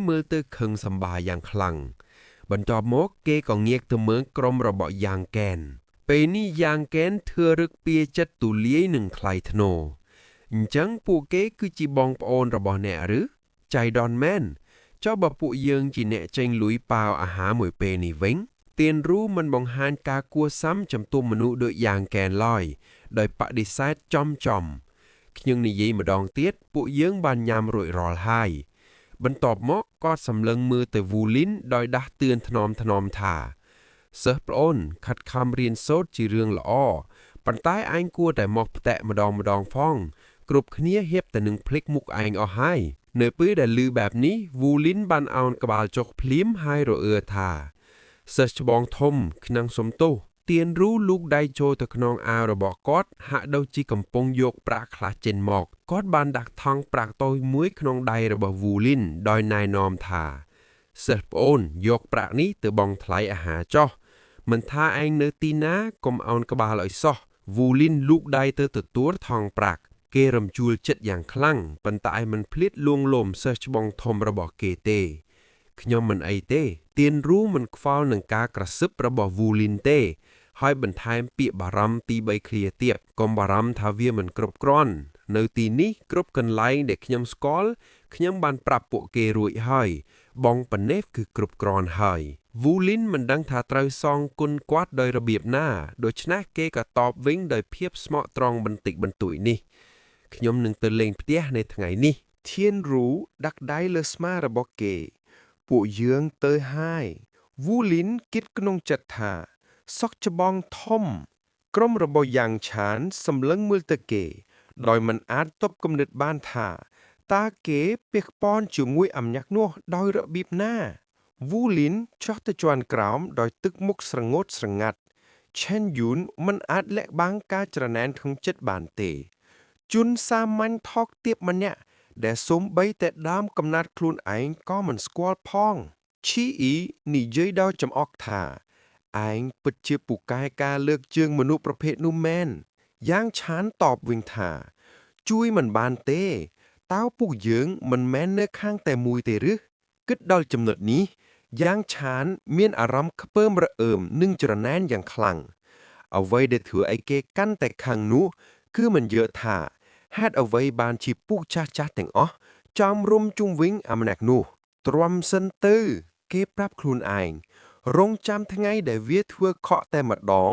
មើលទៅខឹងសម្បាយ៉ាងខ្លាំងបន្ទាប់មកគេក៏ងាកទៅមើលក្រុមរបស់យ៉ាងកែនពេលនេះយ៉ាងកែនធ្វើរឹកពៀចិត្តទូលាយនិងថ្លៃថ្នូរអញ្ចឹងពួកគេគឺជាបងប្អូនរបស់អ្នកឬចៃដន្យមែនចុះបើពួកយើងជាអ្នកចេញលុយប៉ាវអាហារមួយពេលនេះវិញទៀនរូមិនបង្ហាញការគួសមចំពោះមនុស្សដូចយ៉ាងកែនឡើយដោយបដិសេធចំចំខ្ញុំនិយាយម្ដងទៀតពួកយើងបានញ៉ាំរួចរាល់ហើយ បន្ទាប់មកគាត់សម្លឹងមើលទៅវូលីនដោយដាស់តឿនថ្នមថ្នមថាសិស្សប្អូនខិតខំរៀនសូត្រជារឿងល្អប៉ុន្តែឯងគួរតែមកផ្ទះម្ដងម្ដងផងគ្រប់គ្នាហៀបតែនឹងភ្លេចមុខឯងអស់ហើយនៅពេលដែលឮបែបនេះវូលីនបានអោនក្បាលចុកភ្លាមហើយរអឿថាសិស្សច្បងធំក្នុងសុំទោសទៀនរូលូកដៃចូលទៅក្នុងអាវរបស់គាត់ហាក់ដូចជាកំពុងយកប្រាក់ខ្លះចេញមកគាត់បានដាក់ថង់ប្រាក់តូចមួយក្នុងដៃរបស់វូលីនដោយណែនាំថាសិស្សប្អូនយកប្រាក់នេះទៅបង់ថ្លៃអាហារចុះមិនថាឯងនៅទីណាកុំអោនក្បាលឲ្យសោះវូលីនលូកដៃទៅទទួលថង់ប្រាក់គេរំជួលចិត្តយ៉ាងខ្លាំងប៉ុន្តែមិនភ្លេចលួងលោមសិស្សច្បងធំរបស់គេទេខ្ញុំមិនអីទេទៀនរូមិនខ្វល់នឹងការក្រសឹបរបស់វូលីនទេ ហើយបន្ថែមពាក្យបារម្ភទី3ឃ្លាទៀតកុំបារម្ភថាវាមិនគ្រប់គ្រាន់នៅទីនេះគ្រប់កន្លែងដែលខ្ញុំស្គាល់ខ្ញុំបានប្រាប់ពួកគេរួចហើយបងប៉ណេฟគឺគ្រប់គ្រាន់ហើយវូលីនមិនដឹងថាត្រូវសងគុណគាត់ដោយរបៀបណាដូច្នេះគេក៏តបវិញដោយភាពស្មោះត្រង់បន្តិចបន្តួចនេះខ្ញុំនឹងទៅលេងផ្ទះនៅថ្ងៃនេះ ធានរូដាក់ដៃលើស្មារបស់គេ ពួកយើងទៅហើយវូលីនគិតក្នុងចិត្តថាសក់ច្បងធំ ក្រុមរបស់យ៉ាងឆានសម្លឹងមើលទៅគេ ដោយមិនអាចទប់គំនិតបានថាតើគេពាក់ព័ន្ធជាមួយអំញាក់នោះដោយរបៀបណាវូលីនចុះទៅជាន់ក្រោមដោយទឹកមុខស្រងូតស្រងាត់ឆេនយូនមិនអាចលាក់បាំងការច្រណែនក្នុងចិត្តបានទេ ជនសាមញ្ញថោកទាបម្នាក់ដែលសូម្បីតែដើមកំណត់ខ្លួនឯងក៏មិនស្គាល់ផងឈីអ៊ីនិយាយដោយចំអកថាឯងពិតជាពូកែការលើកជើងមនុស្សប្រភេទនោះមែនយ៉ាងឆានតបវិញថា ជួយមិនបានទេតើពួកយើងមិនមែននៅខាងតែមួយទេឬគិតដល់ចំណុចនេះយ៉ាងឆានមានអារម្មណ៍ខ្ពើមរអើមនិងច្រណែនយ៉ាងខ្លាំងអ្វីដែលធ្វើឲ្យគេកាន់តែខឹងនោះគឺមិនយល់ថាហេតុអ្វីបានជាពួកចាស់ចាស់ទាំងអស់ចំរុំជុំវិញអាម្នាក់នោះទ្រាំសិនទៅគេប្រាប់ខ្លួនឯងរងចាំថ្ងៃដែលវាធ្វើខកតែម្ដង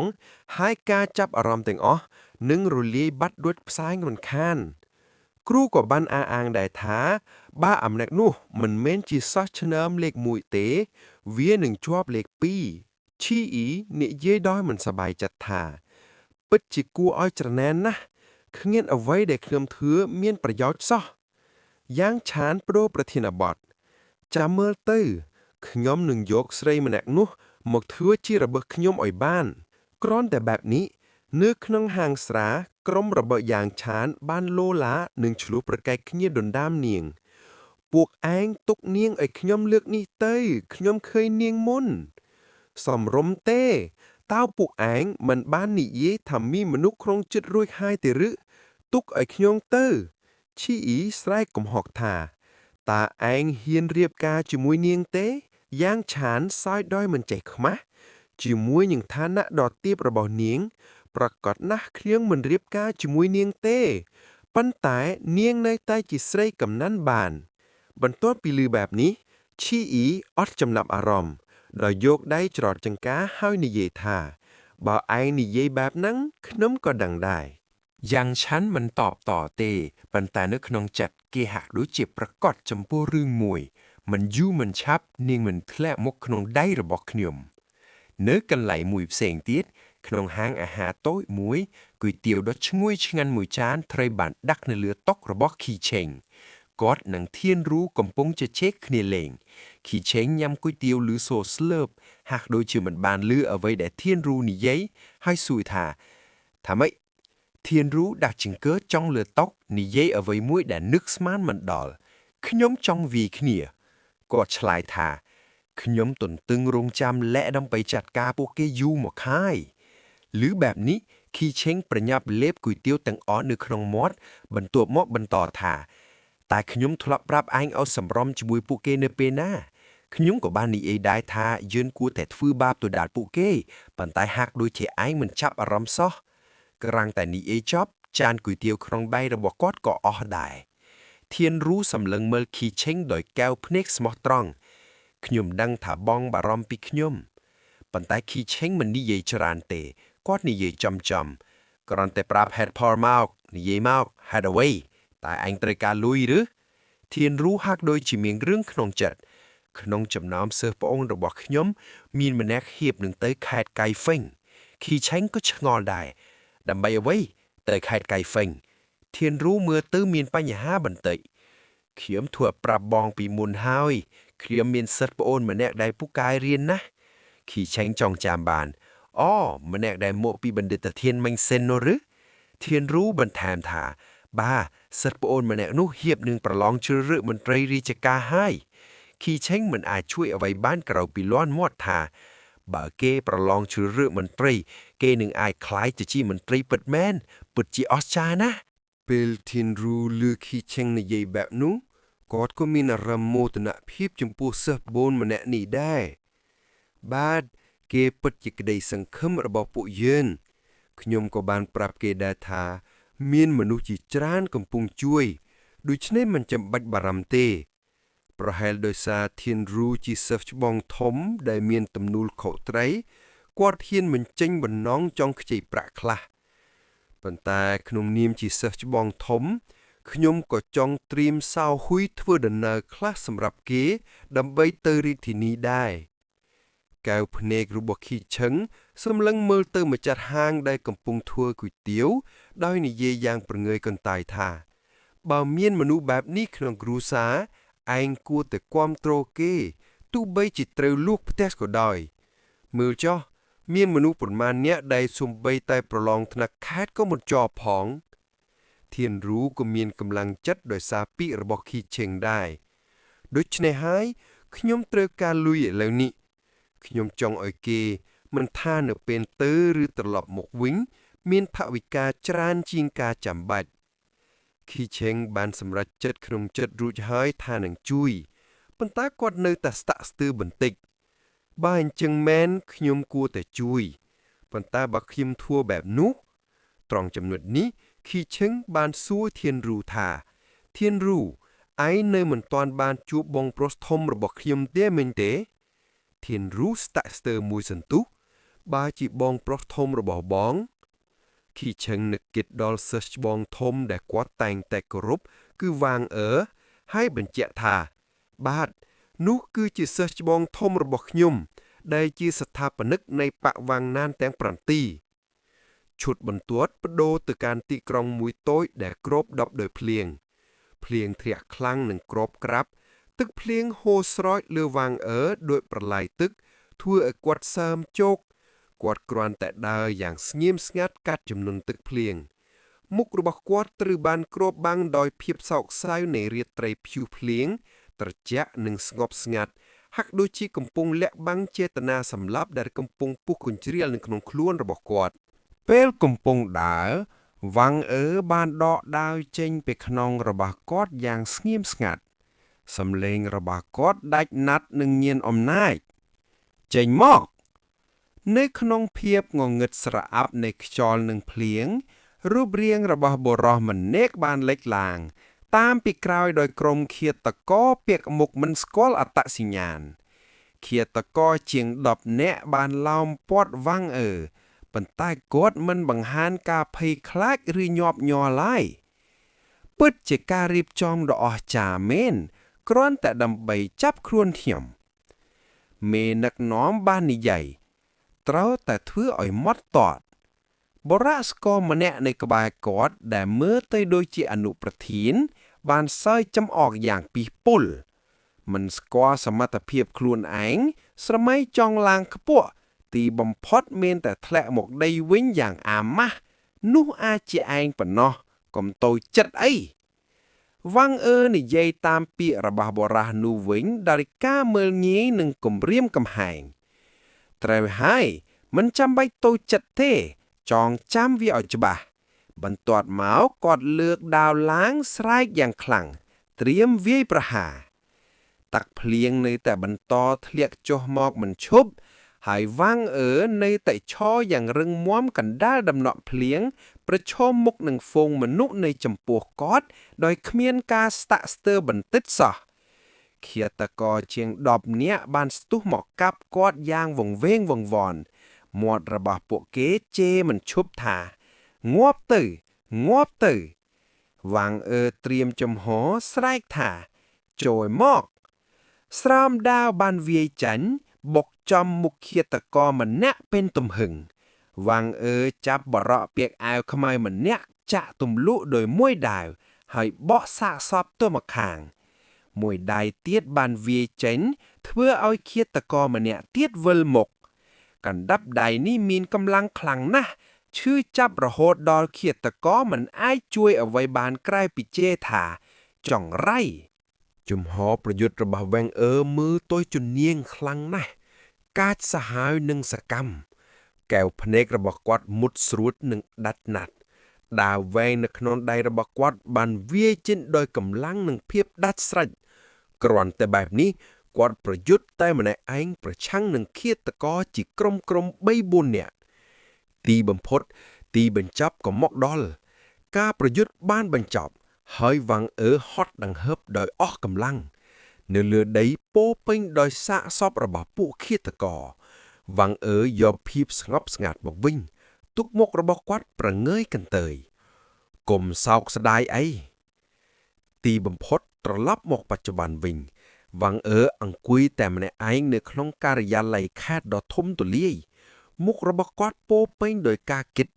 ហើយការចាប់អារម្មណ៍ទាំងអស់នឹងរលាយបាត់ដូចផ្សែងរំខាន គ្រូក៏បានអះអាងដែរថាបើអំណាចនោះមិនមែនជាសោះឆ្នើមលេខ1ទេ វានឹងជាប់លេខ2ឈីអ៊ីនិយាយដោយមិនសប្បាយចិត្តថា ពិតជាគួរឲ្យច្រណែនណាស់គ្មានអ្វីដែលខ្ញុំធ្វើមានប្រយោជន៍សោះយ៉ាងឆានប្ដូរប្រធានបទចាំមើលទៅខ្ញុំនឹងយកស្រីម្នាក់នោះមកធ្វើជារបស់ខ្ញុំឲ្យបាន គ្រាន់តែបែបនេះនៅក្នុងហាងស្រាក្រុមរបស់យ៉ាងឆានបានលោឡានិងឆ្លោះប្រកែកគ្នាដណ្ដើមនាង ពួកឯងទុកនាងឲ្យខ្ញុំលើកនេះទៅខ្ញុំឃើញនាងមុនសំរុំទេតើពួកឯងមិនបាននិយាយថាមានមនុស្សក្នុងចិត្តរួចហើយទេឬទុកឲ្យខ្ញុំទៅឈីអ៊ីស្រែកកំហុកថាតើឯងហ៊ានរៀបការជាមួយនាងទេយ៉ាងឆានសើចដោយមិនចេះខ្មាស់ជាមួយនឹងឋានៈដ៏ទាបរបស់នាង ប្រកាសណាស់ខ្ញុំមិនរៀបការជាមួយនាងទេប៉ុន្តែនាងនៅតែជាស្រីកំណាន់បាន បន្ទាប់ពីឮបែបនេះឈីអ៊ីអត់ចំណាប់អារម្មណ៍ដោយយកដៃច្រត់ចង្កាហើយនិយាយថាបើឯងនិយាយបែបហ្នឹងខ្ញុំក៏ដឹងដែរ យ៉ាងឆាន់មិនតបតទេប៉ុន្តែនៅក្នុងចិត្តគេហាក់ដូចជាប្រកាសចំពោះរឿងមួយមិនយូរមិនឆាប់នាងមិនធ្លាក់មកក្នុងដៃរបស់ខ្ញុំនៅកន្លែងមួយផ្សេងទៀតក្នុងហាងអាហារតូចមួយគុយទាវដ៏ឈ្ងុយឆ្ងាញ់មួយចានត្រូវបានដាក់នៅលើតុរបស់ខីឆេងគាត់និងធានរូកំពុងជជែកគ្នាលេងខីឆេងញ៉ាំគុយទាវឮសូរស្លើបហាក់ដូចជាមិនបានឮអ្វីដែលធានរូនិយាយហើយសួរថាថាម៉េច ធានរូដាក់ចង្កឹះចង់លើតុនិយាយអ្វីមួយដែលនឹកស្មានមិនដល់ខ្ញុំចង់វាយគ្នាគាត់ឆ្លើយថាខ្ញុំទន្ទឹងរង់ចាំលែកដើម្បីចាត់ការពួកគេយូរមកហើយឬបែបនេះខីឆេងប្រញាប់លេបគុយទាវទាំងអស់នៅក្នុងមាត់បន្ទាប់មកបន្តថា តែខ្ញុំធ្លាប់ប្រាប់ឯងឲ្យសម្រំជាមួយពួកគេនៅពេលណាខ្ញុំក៏បាននិយាយដែរថាយើងគួរតែធ្វើបាបទៅដល់ពួកគេប៉ុន្តែហាក់ដូចជាឯងមិនចាប់អារម្មណ៍សោះក្រាំងតែនិយាយចប់ចានគុយទាវក្នុងដៃរបស់គាត់ក៏អស់ដែរធានរូសម្លឹងមើលខីឆេងដោយកែវភ្នែកស្មោះត្រង់ខ្ញុំដឹងថាបងបារម្ភពីខ្ញុំប៉ុន្តែខីឆេងមិននិយាយច្រើនទេគាត់និយាយចំចំគ្រាន់តែប្រាប់ហេតុផលមកនិយាយមកហេតុអ្វីតែឯងត្រូវការលុយឬធានរូហាក់ដូចជាមានរឿងក្នុងចិត្តក្នុងចំណោមសិស្សប្អូនរបស់ខ្ញុំមានម្នាក់ហៀបនឹងទៅខេត្តកៃហ្វេងខីឆេងក៏ឆ្ងល់ដែរដើម្បីអ្វីទៅខេត្តកៃហ្វេងធានរូមើលទៅមានបញ្ហាបន្តិចខ្ញុំធ្វើប្រាប់បងពីមុនហើយខ្ញុំមានសិស្សប្អូនម្នាក់ដែលពូកែរៀនណាស់ខីឆេងចងចាំបានអូម្នាក់ដែលមកពីបណ្ឌិតធានមិញសិននោះឬធានរូបន្ថែមថាបាទសិទ្ធប្អូនម្នាក់នោះហៀបនឹងប្រឡងជ្រើសរើសមន្ត្រីរាជការហើយខីឆេងមិនអាចជួយអ្វីបានក្រៅពីលាន់មាត់ថាបើគេប្រឡងជ្រើសរើសមន្ត្រីគេនឹងអាចក្លាយទៅជាមន្ត្រីពិតមែនពិតជាអស្ចារ្យណាស់ពេលធានរូលឺខីឆេងនិយាយបែបនោះគាត់ក៏មានអារម្មណ៍មោទនភាពចំពោះសិស្សប្អូនម្នាក់នេះដែរបាទគេពិតជាក្តីសង្ឃឹមរបស់ពួកយើងខ្ញុំក៏បានប្រាប់គេដែរថាមានមនុស្សជាច្រើនកំពុងជួយដូច្នេះមិនចាំបាច់បារម្ភទេប្រហែលដោយសារធានរូជាសិស្សច្បងធំដែលមានទំនួលខុសត្រូវគាត់ហ៊ានបញ្ចេញបំណងចង់ខ្ចីប្រាក់ខ្លះប៉ុន្តែក្នុងនាមជាសិស្សច្បងធំខ្ញុំក៏ចង់ត្រៀមសោហ៊ុយធ្វើដំណើរខ្លះសម្រាប់គេដើម្បីទៅរាជធានីដែរកែវភ្នែករបស់ខីឈឹងសម្លឹងមើលទៅម្ចាស់ហាងដែលកំពុងធ្វើគុយទាវដោយនិយាយយ៉ាងព្រងើយកន្តើយថាបើមានមនុស្សបែបនេះក្នុងគ្រួសារឯងគួរតែគាំទ្រគេទោះបីជាត្រូវលួចផ្ទះក៏ដោយមើលចុះមានមនុស្សប៉ុន្មានអ្នកដែលសំបីតែប្រឡងថ្នាក់ខេត្តក៏មិនជាប់ផងធានរូក៏មានកម្លាំងចិត្តដោយសារពាក្យរបស់ខីឆេងដែរដូច្នេះហើយខ្ញុំត្រូវការលុយឥឡូវនេះខ្ញុំចង់ឲ្យគេមិនថានៅពេលទៅឬត្រឡប់មកវិញមានថវិកាច្រើនជាងការចាំបាច់ខីឆេងបានសម្រេចចិត្តក្នុងចិត្តរួចហើយថានឹងជួយប៉ុន្តែគាត់នៅតែស្តាក់ស្ទើរបន្តិចបើអញ្ចឹងមែនខ្ញុំគួរតែជួយប៉ុន្តែបើខ្ញុំធ្វើបែបនោះត្រង់ចំណុចនេះខីឆឹងបានសួរធានរូថាធានរូឯងនៅមិនទាន់បានជួបបងប្រុសធំរបស់ខ្ញុំទេមែនទេធានរូស្តាក់ស្ទើរមួយសន្ទុះបើជាបងប្រុសធំរបស់បងខីឆឹងនឹកគិតដល់សិស្សច្បងធំដែលគាត់តែងតែគោរពគឺវាងអឺហើយបញ្ជាក់ថាបាទនោះគឺជាសិស្សច្បងធំរបស់ខ្ញុំដែលជាស្ថាបនិកនៃបកវាងណានទាំង7ឈុតបន្ទាត់បដូរទៅកាន់ទីក្រុងមួយតូចដែលគ្របដប់ដោយភ្លៀងភ្លៀងធ្លាក់ខ្លាំងនិងក្របក្រាប់ទឹកភ្លៀងហូរស្រោចលើវាងអឺដោយប្រឡាយទឹកធ្វើឲ្យគាត់សើមជោគគាត់គ្រាន់តែដើរយ៉ាងស្ងៀមស្ងាត់កាត់ចំនួនទឹកភ្លៀងមុខរបស់គាត់ត្រូវបានគ្របបាំងដោយភាពសោកសៅនៃរាត្រីព្យុះភ្លៀងត្រជាក់និងស្ងប់ស្ងាត់ហាក់ដូចជាកំពុងលាក់បាំងចេតនាសម្លាប់ដែលកំពុងពុះកញ្ជ្រៀលនៅក្នុងខ្លួនរបស់គាត់ ពេលកំពុងដើរវ៉ាងអឺបានដកដាវចេញពីក្នុងរបស់គាត់យ៉ាងស្ងៀមស្ងាត់សំឡេងរបស់គាត់ដាច់ណាត់នឹងមានអំណាចចេញមកនៅក្នុងភាពងងឹតស្រអាប់នៃខ្យល់និងភ្លៀងរូបរាងរបស់បុរសម្នាក់បានលេចឡើងតាមពីក្រោយដោយក្រុមឃាតករពាក់មុខមិនស្គាល់អត្តសញ្ញាណឃាតករជាង10នាក់បានឡោមព័ទ្ធវ៉ាងអឺប៉ុន្តែគាត់មិនបង្ហាញការភ័យខ្លាចឬញាប់ញ័រឡើយពិតជាការរៀបចំដ៏អស្ចារ្យមែនគ្រាន់តែដើម្បីចាប់ខ្លួនខ្ញុំមេនឹកនាំបាននិយាយត្រូវតែធ្វើឲ្យម៉ត់តតបរៈស្គរម្នាក់នៅក្បែរគាត់ដែលមើលទៅដូចជាអនុប្រធានបានសើចចំអកយ៉ាងពីពុលមិនស្គាល់សមត្ថភាពខ្លួនឯងស្រមៃចង់ឡើងខ្ពស់ទីបំផុតមានតែធ្លាក់មកដីវិញយ៉ាងអាម៉ាស់នោះអាចជាឯងប៉ុណ្ណោះកុំតូចចិត្តអីវ៉ាងអឺនិយាយតាមពាក្យរបស់បរះនោះវិញដោយការមើលងាយនិងគំរាមកំហែងត្រូវហើយមិនចាំបាច់តូចចិត្តទេចងចាំវាឲ្យច្បាស់បន្ទាប់មកគាត់លើកដាវឡើងស្រែកយ៉ាងខ្លាំង ត្រៀមវាយប្រហារទឹកភ្លៀងនៅតែបន្តធ្លាក់ចុះមកមិនឈប់ហើយវ៉ាងអឺនៅតែឈរយ៉ាងរឹងមាំកណ្ដាលដំណក់ភ្លៀងប្រឈមមុខនឹងហ្វូងមនុស្សនៅចំពោះគាត់ដោយគ្មានការស្ទាក់ស្ទើរបន្តិចសោះឃាតករជាង10នាក់បានស្ទុះមកកាប់គាត់យ៉ាងវង្វេងវង្វាន់មាត់របស់ពួកគេជេរមិនឈប់ថាងាប់ទៅងាប់ទៅវ៉ាងអឺត្រៀមចំហស្រែកថាចូលមកស្រោមដាវបានវាយចាញ់បុកចំមុខឃាតករម្នាក់ពេញទំហឹងវ៉ាងអឺចាប់បរកពាកអាវខ្មៅម្នាក់ចាក់ទម្លុដោយមួយដាវហើយបកសាកសពទៅម្ខាងមួយដៃទៀតបានវាយចេញធ្វើឲ្យឃាតករម្នាក់ទៀតវិលមុខកណ្ដាប់ដៃនេះមានកម្លាំងខ្លាំងណាស់ឈឺចាប់រហូតដល់ឃាតករមិនអាចជួយអ្វីបានក្រៅពីជេរថាចង្រៃជំហរប្រយុទ្ធរបស់វ៉ែងអឺមើលទៅជំនាញខ្លាំងណាស់កាចសាហាវនិងសកម្មកែវភ្នែករបស់គាត់មុតស្រួតនិងដាច់ណាត់ដាវវែងនៅក្នុងដៃរបស់គាត់បានវាយចេញដោយកម្លាំងនិងភាពដាច់ស្រេចគ្រាន់តែបែបនេះគាត់ប្រយុទ្ធតែម្នាក់ឯងប្រឆាំងនឹងឃាតករជាក្រុម3-4នាក់ទីបំផុតទីបញ្ចប់ក៏មកដល់ការប្រយុទ្ធបានបញ្ចប់ហើយវ៉ាងអឺហត់ដង្ហើបដោយអស់កម្លាំងនៅលើដីពោពេញដោយសាកសពរបស់ពួកឃាតករវ៉ាងអឺយកភាពស្ងប់ស្ងាត់មកវិញទុកមុខរបស់គាត់ប្រងើយកន្ទើយកុំសោកស្ដាយអីទីបំផុតត្រឡប់មកបច្ចុប្បន្នវិញវ៉ាងអឺអង្គុយតែម្នាក់ឯងនៅក្នុងការិយាល័យខេត្តដ៏ធំទូលាយមុខរបស់គាត់ពោពេញដោយការគិត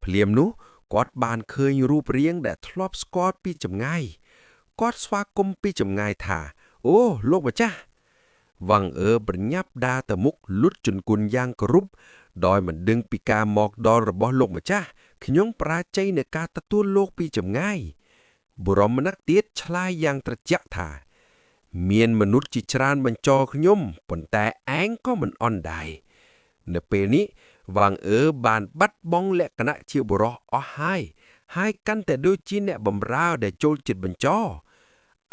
ភ្លាមនោះគាត់បានឃើញរូបរាងដែលធ្លាប់ស្គាល់ពីចម្ងាយគាត់ស្វាគមន៍ពីចម្ងាយថាអូលោកម្ចាស់វ៉ាងអឺប្រញាប់ដើរទៅមុខលុតជង្គង់យ៉ាងគោរពដោយមិនដឹងពីការមកដល់របស់លោកម្ចាស់ខ្ញុំប្រាជ័យនៅការទទួលលោកពីចម្ងាយបុរសម្នាក់ទៀតឆ្លើយយ៉ាងត្រជាក់ថាមានមនុស្សជាច្រើនបញ្ចរខ្ញុំប៉ុន្តែឯងក៏មិនអន់ដែរនៅពេលនេះវ៉ាងអឺបានបាត់បង់លក្ខណៈជាបុរសអស់ហើយហើយកាន់តែដូចជាអ្នកបម្រើដែលចូលចិត្តបញ្ចរ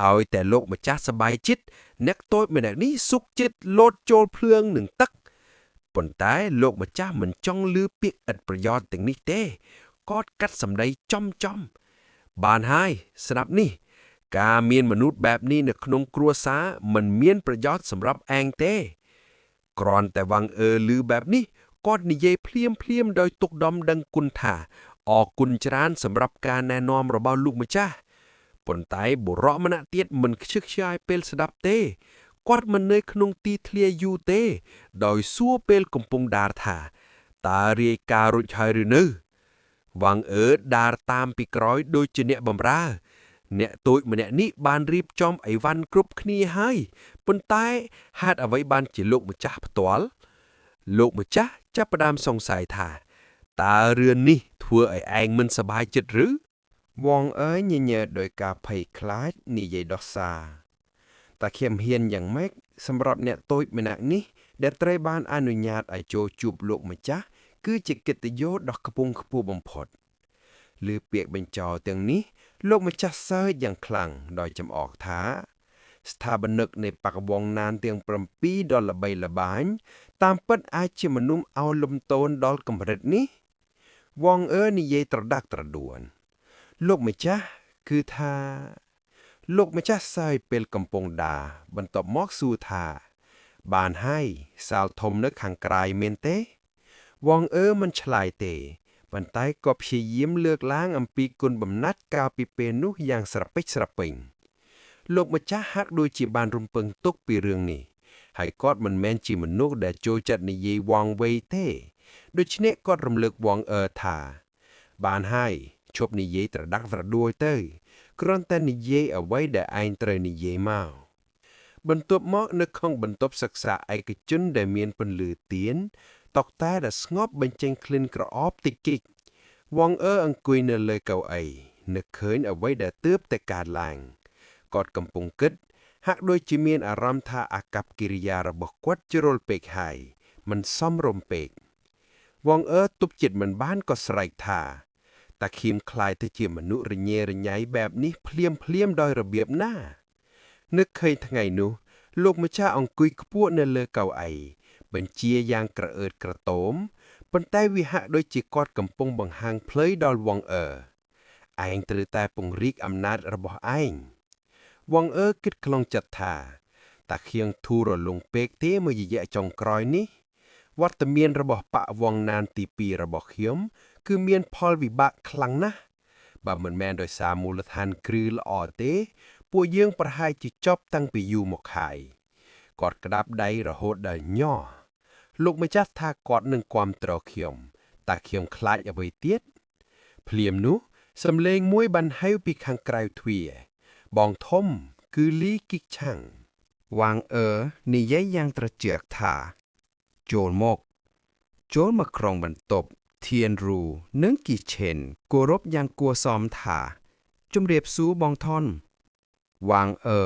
ឲ្យតែលោកម្ចាស់សប្បាយចិត្តអ្នកតូចម្នាក់នេះសុខចិត្តលោតចូលភ្លើងនឹងទឹកប៉ុន្តែលោកម្ចាស់មិនចង់លឺពាក្យឥតប្រយោជន៍ទាំងនេះទេគាត់កាត់សម្ដីចំចំបានហើយស្រាប់នេះការមានមនុស្សបែបនេះនៅក្នុងគ្រួសារមិនមានប្រយោជន៍សម្រាប់ឯងទេគ្រាន់តែវ៉ាងអឺលឺបែបនេះគាត់និយាយភ្លាមភ្លាមដោយទុកដំដឹងគុណថាអរគុណច្រើនសម្រាប់ការណែនាំរបស់លោកម្ចាស់ប៉ុន្តែបុរសម្នាក់ទៀតមិនខ្ជិះខ្ជាយពេលស្ដាប់ទេគាត់មិននៅក្នុងទីធ្លាយូរទេដោយសួរពេលកំពុងដារថាតើរាយការណ៍រួចហើយឬនៅវ៉ាងអឺដារតាមពីក្រោយដូចជាអ្នកបម្រើអ្នកតូចម្នាក់នេះបានរៀបចំអីវ៉ាន់គ្រប់គ្នាហើយប៉ុន្តែហេតុអ្វីបានជាលោកម្ចាស់ផ្ទាល់លោកម្ចាស់ចាប់ផ្ដើមសង្ស័យថាតើរឿងនេះធ្វើឲ្យឯងមិនសប្បាយចិត្តឬវងអើយញញើដោយការភ័យខ្លាចនិយាយដោះសារតែខ្ញុំហ៊ានយ៉ាងម៉េចសម្រាប់អ្នកតូចម្នាក់នេះដែលត្រូវបានអនុញ្ញាតឲ្យចូលជួបលោកម្ចាស់គឺជាកិត្តិយសដ៏ខ្ពង់ខ្ពស់បំផុតឬពាក្យបញ្ចោទាំងនេះលោកម្ចាស់សើចយ៉ាងខ្លាំងដោយចំអកថាស្ថាបនិកនៃបកវងណានទាំង7ដ៏ល្បីល្បាញតាមពិតអាចជាមនុស្សអោលំទោនដល់កម្រិតនេះវងអឺនិយាយត្រដាក់ត្រដួនលោកម្ចាស់គឺថាលោកម្ចាស់សើចពេលកំពុងដាបន្ទាប់មកសួរថាបានហើយសាលធំនៅខាងក្រៅមែនទេវងអឺមិនឆ្លើយទេប៉ុន្តែក៏ព្យាយាមលើកឡើងអំពីគុណបំណាច់កាលពីពេលនោះយ៉ាងស្រពេចស្រពេញលោកម្ចាស់ហាក់ដូចជាបានរំពឹងទុកពីរឿងនេះហើយគាត់មិនមែនជាមនុស្សដែលចូលចិត្តនិយាយវងវៃទេដូច្នេះគាត់រំលឹកវងអឺថាបានហើយឈប់និយាយត្រដាក់ត្រដួលទៅគ្រាន់តែនិយាយអ្វីដែលឯងត្រូវនិយាយមកបន្ទាប់មកនៅក្នុងបន្ទប់សិក្សាឯកជនដែលមានពន្លឺទៀនតុកតែដែលស្ងប់បញ្ចេញក្លិនក្រអូបតិចតិចវងអឺអង្គុយនៅលើកៅអីនឹកឃើញអ្វីដែលទើបតែកើតឡើងគាត់កំពុងគិតហាក់ដូចជាមានអារម្មណ៍ថាអាកប្បកិរិយារបស់គាត់ជ្រុលពេកហើយមិនសមរម្យពេកវងអឺទប់ចិត្តមិនបានក៏ស្រែកថា តាខៀមក្លាយទៅជាមនុស្សរញ៉េរញ៉ៃបែបនេះភ្លាមភ្លាមដោយរបៀបណា នឹកឃើញថ្ងៃនោះ លោកម្ចាស់អង្គុយខ្ពស់នៅលើកៅអីបញ្ជាយ៉ាងក្រអឺតក្រទមប៉ុន្តែវាហាក់ដូចជាគាត់កំពុងបង្ហាញផ្លូវដល់វងអឺឯងត្រូវតែពង្រីកអំណាចរបស់ឯងវងអឺគិតក្នុងចិត្តថាតាខៀងធូររលុងពេកទេមួយរយៈចុងក្រោយនេះវត្តមានរបស់បកវងណានទី2របស់ខ្ញុំគឺមានផលវិបាកខ្លាំងណាស់បើមិនមែនដោយសារមូលដ្ឋានគ្រឹះល្អទេ ពួកយើងប្រហែលជាចប់តាំងពីយូរមកហើយគាត់ក្តាប់ដៃរហូតដល់ញ័រលោកម្ចាស់ថាគាត់នឹងគាំទ្រខ្ញុំតើខ្ញុំខ្លាចអ្វីទៀតភ្លាមនោះសំឡេងមួយបានហៅពីខាងក្រៅទ្វារបងធំគឺលីគីកឆាំង វ៉ាងអឺនិយាយយ៉ាងត្រជាក់ថាចូលមកចូលមកក្រុងបន្ទប់ធានរូនិងគីឆេនគោរពយ៉ាងគួរសមថាជំរាបសួរបងថនវ៉ាងអឺ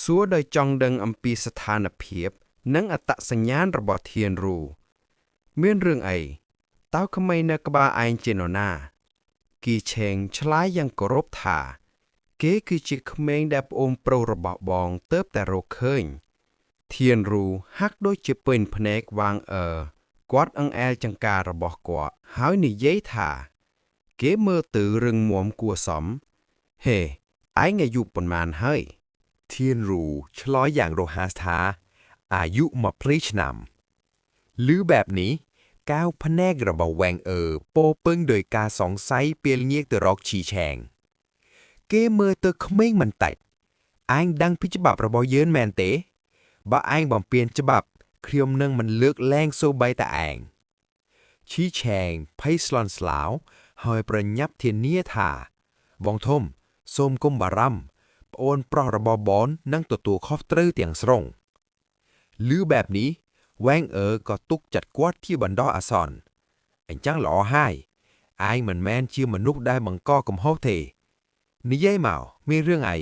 សួរដោយចង់ដឹងអំពីស្ថានភាព និងអត្តសញ្ញាណរបស់ធានរូមានរឿងអីតើក្មេងនៅក្បាលឯងជានរណាគីឆេងឆ្លើយយ៉ាងគោរពថា គេគឺជាក្មេងដែលប្អូនប្រុសរបស់បងទើបតែរកឃើញ ធានរូហាក់ដូចជាពេញភ្នែកវ៉ាងអឺគាត់អង្អែលចង្ការរបស់គាត់ហើយនិយាយថា គេមើលទៅរឹងមាំគួរសមហេឯងអាយុប៉ុន្មានហើយ ធានរូឆ្លើយយ៉ាងរហ័សថាអាយុ20ឆ្នាំឮបែបនេះកៅភ្នែករបស់វ៉ែងអឺពោពេញដោយការសង្ស័យពេលងាកទៅរកឈីឆេងគេមើលទៅក្មេងមិនតិចឯងដឹងពីច្បាប់របស់យើងមែនទេបើឯងបំពានច្បាប់ខ្ញុំនឹងមិនលើកលែងសូម្បីតែឯងឈីឆេងភ័យស្លន់ស្លោហើយប្រញាប់ធានាថាបងធំសូមគុំបារម្ភប្អូនប្រុសរបស់បងនឹងទទួលខុសត្រូវទាំងស្រុងឮបែបនេះវ៉ែងអឺក៏ទុកចាត់គាត់ជាបណ្ដោះអាសន្នអញ្ចឹងល្អហើយឯងមិនមែនជាមនុស្សដែលបង្កកំហុសទេនិយាយមកមានរឿងអី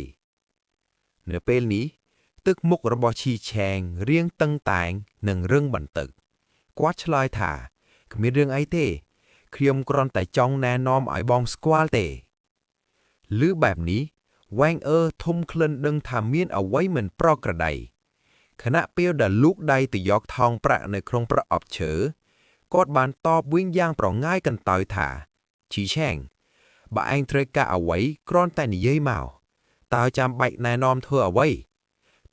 នៅពេលនេះទឹកមុខរបស់ឈីឆេងរៀងតឹងតែងនិងរឹងបន្តិចគាត់ឆ្លើយថាគ្មានរឿងអីទេខ្ញុំគ្រាន់តែចង់ណែនាំឲ្យបងស្គាល់ទេឮបែបនេះវ៉ែងអឺធំក្លិនដឹងថាមានអ្វីមិនប្រក្រតីខណៈពេលដែលលូកដៃទៅយកថងប្រាក់នៅក្នុងប្រអប់ឈើគាត់បានតបវិញយ៉ាងប្រងាយកន្តើយថាឈីឆេងបើឯងត្រូវការអ្វីគ្រាន់តែនិយាយមកតើចាំបាច់ណែនាំធ្វើអ្វី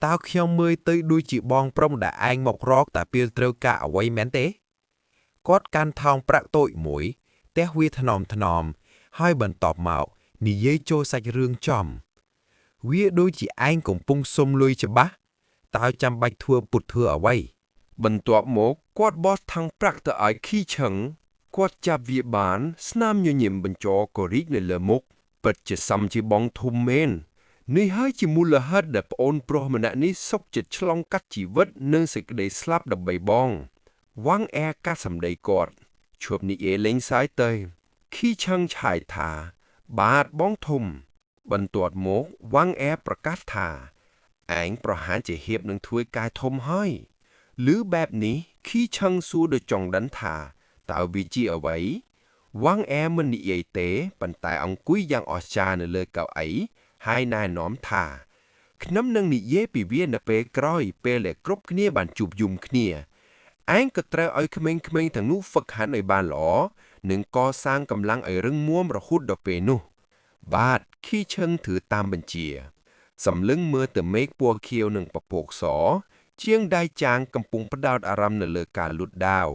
តើខ្ញុំមើលទៅដូចជាបងប្រុសដែលឯងមករកតែពេលត្រូវការអ្វីមែនទេគាត់កាន់ថោងប្រាក់តូចមួយទះវាថ្នមថ្នមហើយបន្ទាប់មកនិយាយចូលសាច់រឿងចំវាដូចជាឯងកំពុងសុំលុយច្បាស់តើចាំបាច់ធ្វើពុតធ្វើអ្វី បន្ទាប់មកគាត់បោះថងប្រាក់ទៅឲ្យខីឆឹងគាត់ចាប់វាបាន ស្នាមញញឹមបញ្ចរក៏រីកនៅលើមុខពិតជាសមជាបងធំមែននេះហើយជាមូលហេតុដែលប្អូនប្រុសម្នាក់នេះសុខចិត្តឆ្លងកាត់ជីវិតនិងសេចក្តីស្លាប់ដើម្បីបងវ៉ាងអែកាត់សម្ដីគាត់ឈប់និយាយលេងសើចទៅខីឆឹងឆាយថា បាទបងធំ បន្ទាប់មកវ៉ាងអែប្រកាសថាឯងប្រហែលជាហៀបនឹងធ្វើកាយធំហើយ ឬបែបនេះខីឆឹងសួរដោយចង់ដឹងថាតើវាជាអ្វីវ៉ាងអែមិននិយាយទេប៉ុន្តែអង្គុយយ៉ាងអស្ចារ្យនៅលើកៅអីហើយណែនាំថាខ្ញុំនឹងនិយាយពីវានៅពេលក្រោយពេលដែលគ្រប់គ្នាបានជួបជុំគ្នាឯងក៏ត្រូវឲ្យក្មេងៗទាំងនោះហ្វឹកហាត់ឲ្យបានល្អនិងកសាងកម្លាំងឲ្យរឹងមាំរហូតដល់ពេលនោះ បាទខីឈឹងធ្វើតាមបញ្ជា សំលឹងមើលទៅមេឃពណ៌ខៀវនិងពពកស ជាងដៃចាងកំពុងផ្ដោតអារម្មណ៍នៅលើការលូតដាវ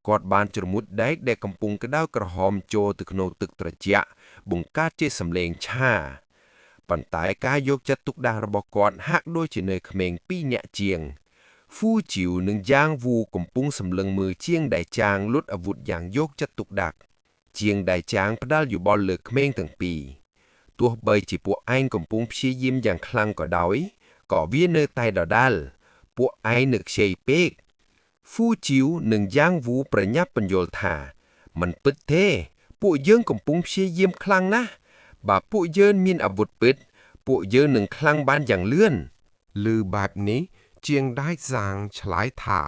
គាត់បានជ្រមុជដែកដែលកំពុងក្តៅក្រហមចូលទៅក្នុងទឹកត្រជាក់បង្កើតជាសម្លេងឆាប៉ុន្តែការយកចិត្តទុកដាក់របស់គាត់ហាក់ដូចជានៅក្មេងពីរនាក់ជាងហ្វូជីវនិងយ៉ាងវូកំពុងសម្លឹងមើលជាងដៃចាងលុតអាវុធយ៉ាងយកចិត្តទុកដាក់ជាងដៃចាងផ្ដាល់យោបល់លើក្មេងទាំងពីរទោះបីជាពួកឯងកំពុងព្យាយាមយ៉ាងខ្លាំងក៏ដោយក៏វានៅតែដដែលពួកឯងនៅខ្ចីពេកហ្វូជីវនិងយ៉ាងវូប្រញាប់បញ្យល់ថាមិនពិតទេ ពួកយើងកំពុងព្យាយាមខ្លាំងណាស់បើពួកយើងមានអាវុធពិតពួកយើងនឹងខ្លាំងបានយ៉ាងលឿន ឮបែបនេះជាងដាច់សាងឆ្លើយថា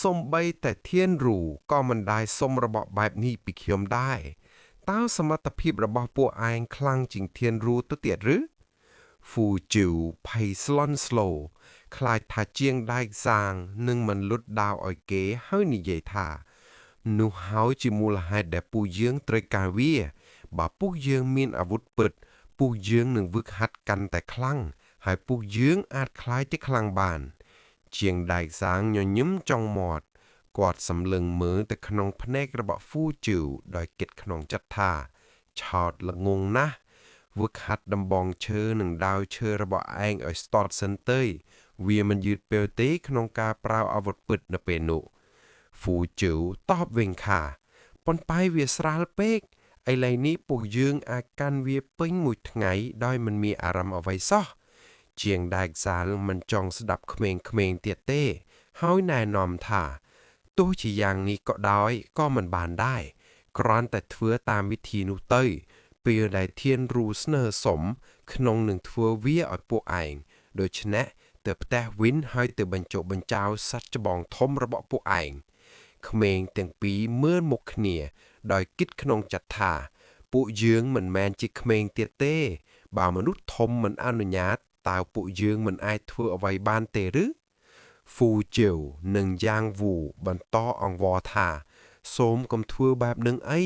សំបីតែធានរូក៏មិនដែលសុំរបស់បែបនេះពីខ្ញុំដែរ តើសមត្ថភាពរបស់ពួកឯងខ្លាំងជាងធានរូទៅទៀតឬហ្វូជូភ័យស្លន់ស្លោខ្លាចថាជាងដែកសាងនឹងមិនលុតដាវឲ្យគេហើយនិយាយថា នោះហើយជាមូលហេតុដែលពួកយើងត្រូវការវា បើពួកយើងមានអាវុធពិត ពួកយើងនឹងវឹកហាត់កាន់តែខ្លាំងហើយពួកយើងអាចក្លាយជាខ្លាំងបាន ជាងដែកសាងញញឹមចុងមាត់គាត់សម្លឹងមើលទៅក្នុងភ្នែករបស់ហ្វូជូដោយគិតក្នុងចិត្តថាឆោតល្ងងណាស់វឹកហាត់ដំបងឈើនិងដាវឈើរបស់ឯងឲ្យស្ទាត់សិនទៅវាមិនយឺតពេលទេក្នុងការប្រើអាវុធពិតនៅពេលនោះហ្វូជូតបវិញថាប៉ុន្តែវាស្រាលពេកឥឡូវនេះពួកយើងអាចកាន់វាពេញមួយថ្ងៃដោយមិនមានអារម្មណ៍អ្វីសោះជាងដែកសាលមិនចង់ស្ដាប់ក្មេងៗទៀតទេ ហើយណែនាំថាទោះជាយ៉ាងនេះក៏ដោយក៏មិនបានដែរគ្រាន់តែធ្វើតាមវិធីនោះទៅ ពេលដែលធានរូស្នើសុំក្នុងនឹងធ្វើវាឲ្យពួកឯងដូច្នេះទៅផ្ទះវិញហើយទៅបញ្ចុះបញ្ចោសត្វច្បងធំរបស់ពួកឯងក្មេងទាំងពីរមើលមុខគ្នា ដោយគិតក្នុងចិត្តថា ពួកយើងមិនមែនជាក្មេងទៀតទេ បើមនុស្សធំមិនអនុញ្ញាតតើពួកយើងមិនអាចធ្វើអ្វីបានទេឬហ្វូជៀវនិងយ៉ាងវូបន្តអង្វរថា សូមកុំធ្វើបែបនឹងអី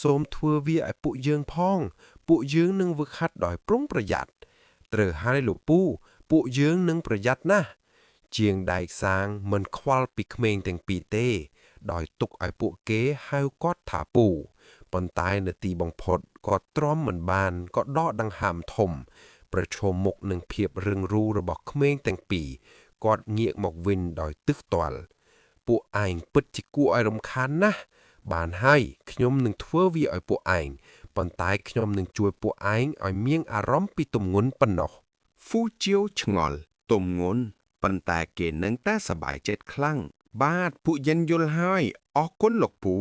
សូមធ្វើវាឲ្យពួកយើងផង ពួកយើងនឹងវឹកហាត់ដោយប្រុងប្រយ័ត្នត្រូវហើយលោកពូពួកយើងនឹងប្រយ័ត្នណាស់ជាងដែកសាងមិនខ្វល់ពីក្មេងទាំងពីរទេ ដោយទុកឲ្យពួកគេហៅគាត់ថាពូប៉ុន្តែនៅទីបំផុតគាត់ទ្រាំមិនបានក៏ដកដង្ហើមធំ ប្រឈមមុខនឹងភាពរឹងរូរបស់ក្មេងទាំងពីរគាត់ងាកមកវិញដោយទឹះទាល់ពួកឯងពិតជាគួរឲ្យរំខានណាស់បានហើយខ្ញុំនឹងធ្វើវាឲ្យពួកឯងប៉ុន្តែខ្ញុំនឹងជួយពួកឯងឲ្យមានអារម្មណ៍ពីទម្ងន់ប៉ុណ្ណោះ ហ្វូជាវឆ្ងល់ទម្ងន់ប៉ុន្តែគេនឹងតែសប្បាយចិត្តខ្លាំងបាទពួកយិនយល់ហើយអរគុណលោកពូ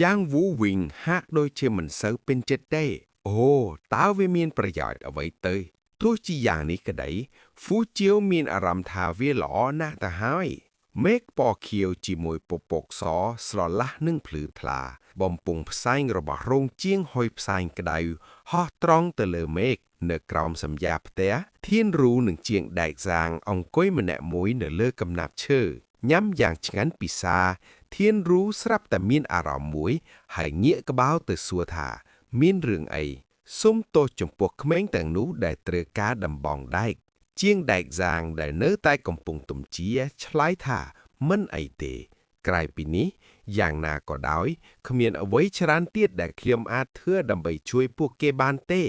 យ៉ាងវូវិញហាក់ដូចជាមិនសូវពេញចិត្តទេអូតើវាមានប្រយោជន៍អ្វីទៅទោះជាយ៉ាងនេះក្តីហ្វូជាវមានអារម្មណ៍ថាវាល្អណាស់ទៅហើយមេឃពណ៌ខៀវជាមួយពពកសស្រឡះនឹងភ្លឺថ្លា បំពង់ផ្សែងរបស់រោងជាងហុយផ្សែងក្តៅហោះត្រង់ទៅលើមេឃនៅក្រោមសំយាផ្ទះធានរូនឹងជាងដែកសាងអង្គុយម្នាក់មួយនៅលើកំណាប់ឈើញ៉ាំយ៉ាងឆ្ងាញ់ពិសាធានរូស្រាប់តែមានអារម្មណ៍មួយហើយងាកក្បាលទៅសួរថា មានរឿងអីសូមទោសចំពោះក្មេងទាំងនោះដែលត្រូវការដំបងដែកជាងដែកសាងដែលនៅតែកំពុងទំជាឆ្លើយថាមិនអីទេ ក្រៅពីនេះយ៉ាងណាក៏ដោយគ្មានអ្វីច្រើនទៀតដែលខ្ញុំអាចធ្វើដើម្បីជួយពួកគេបានទេ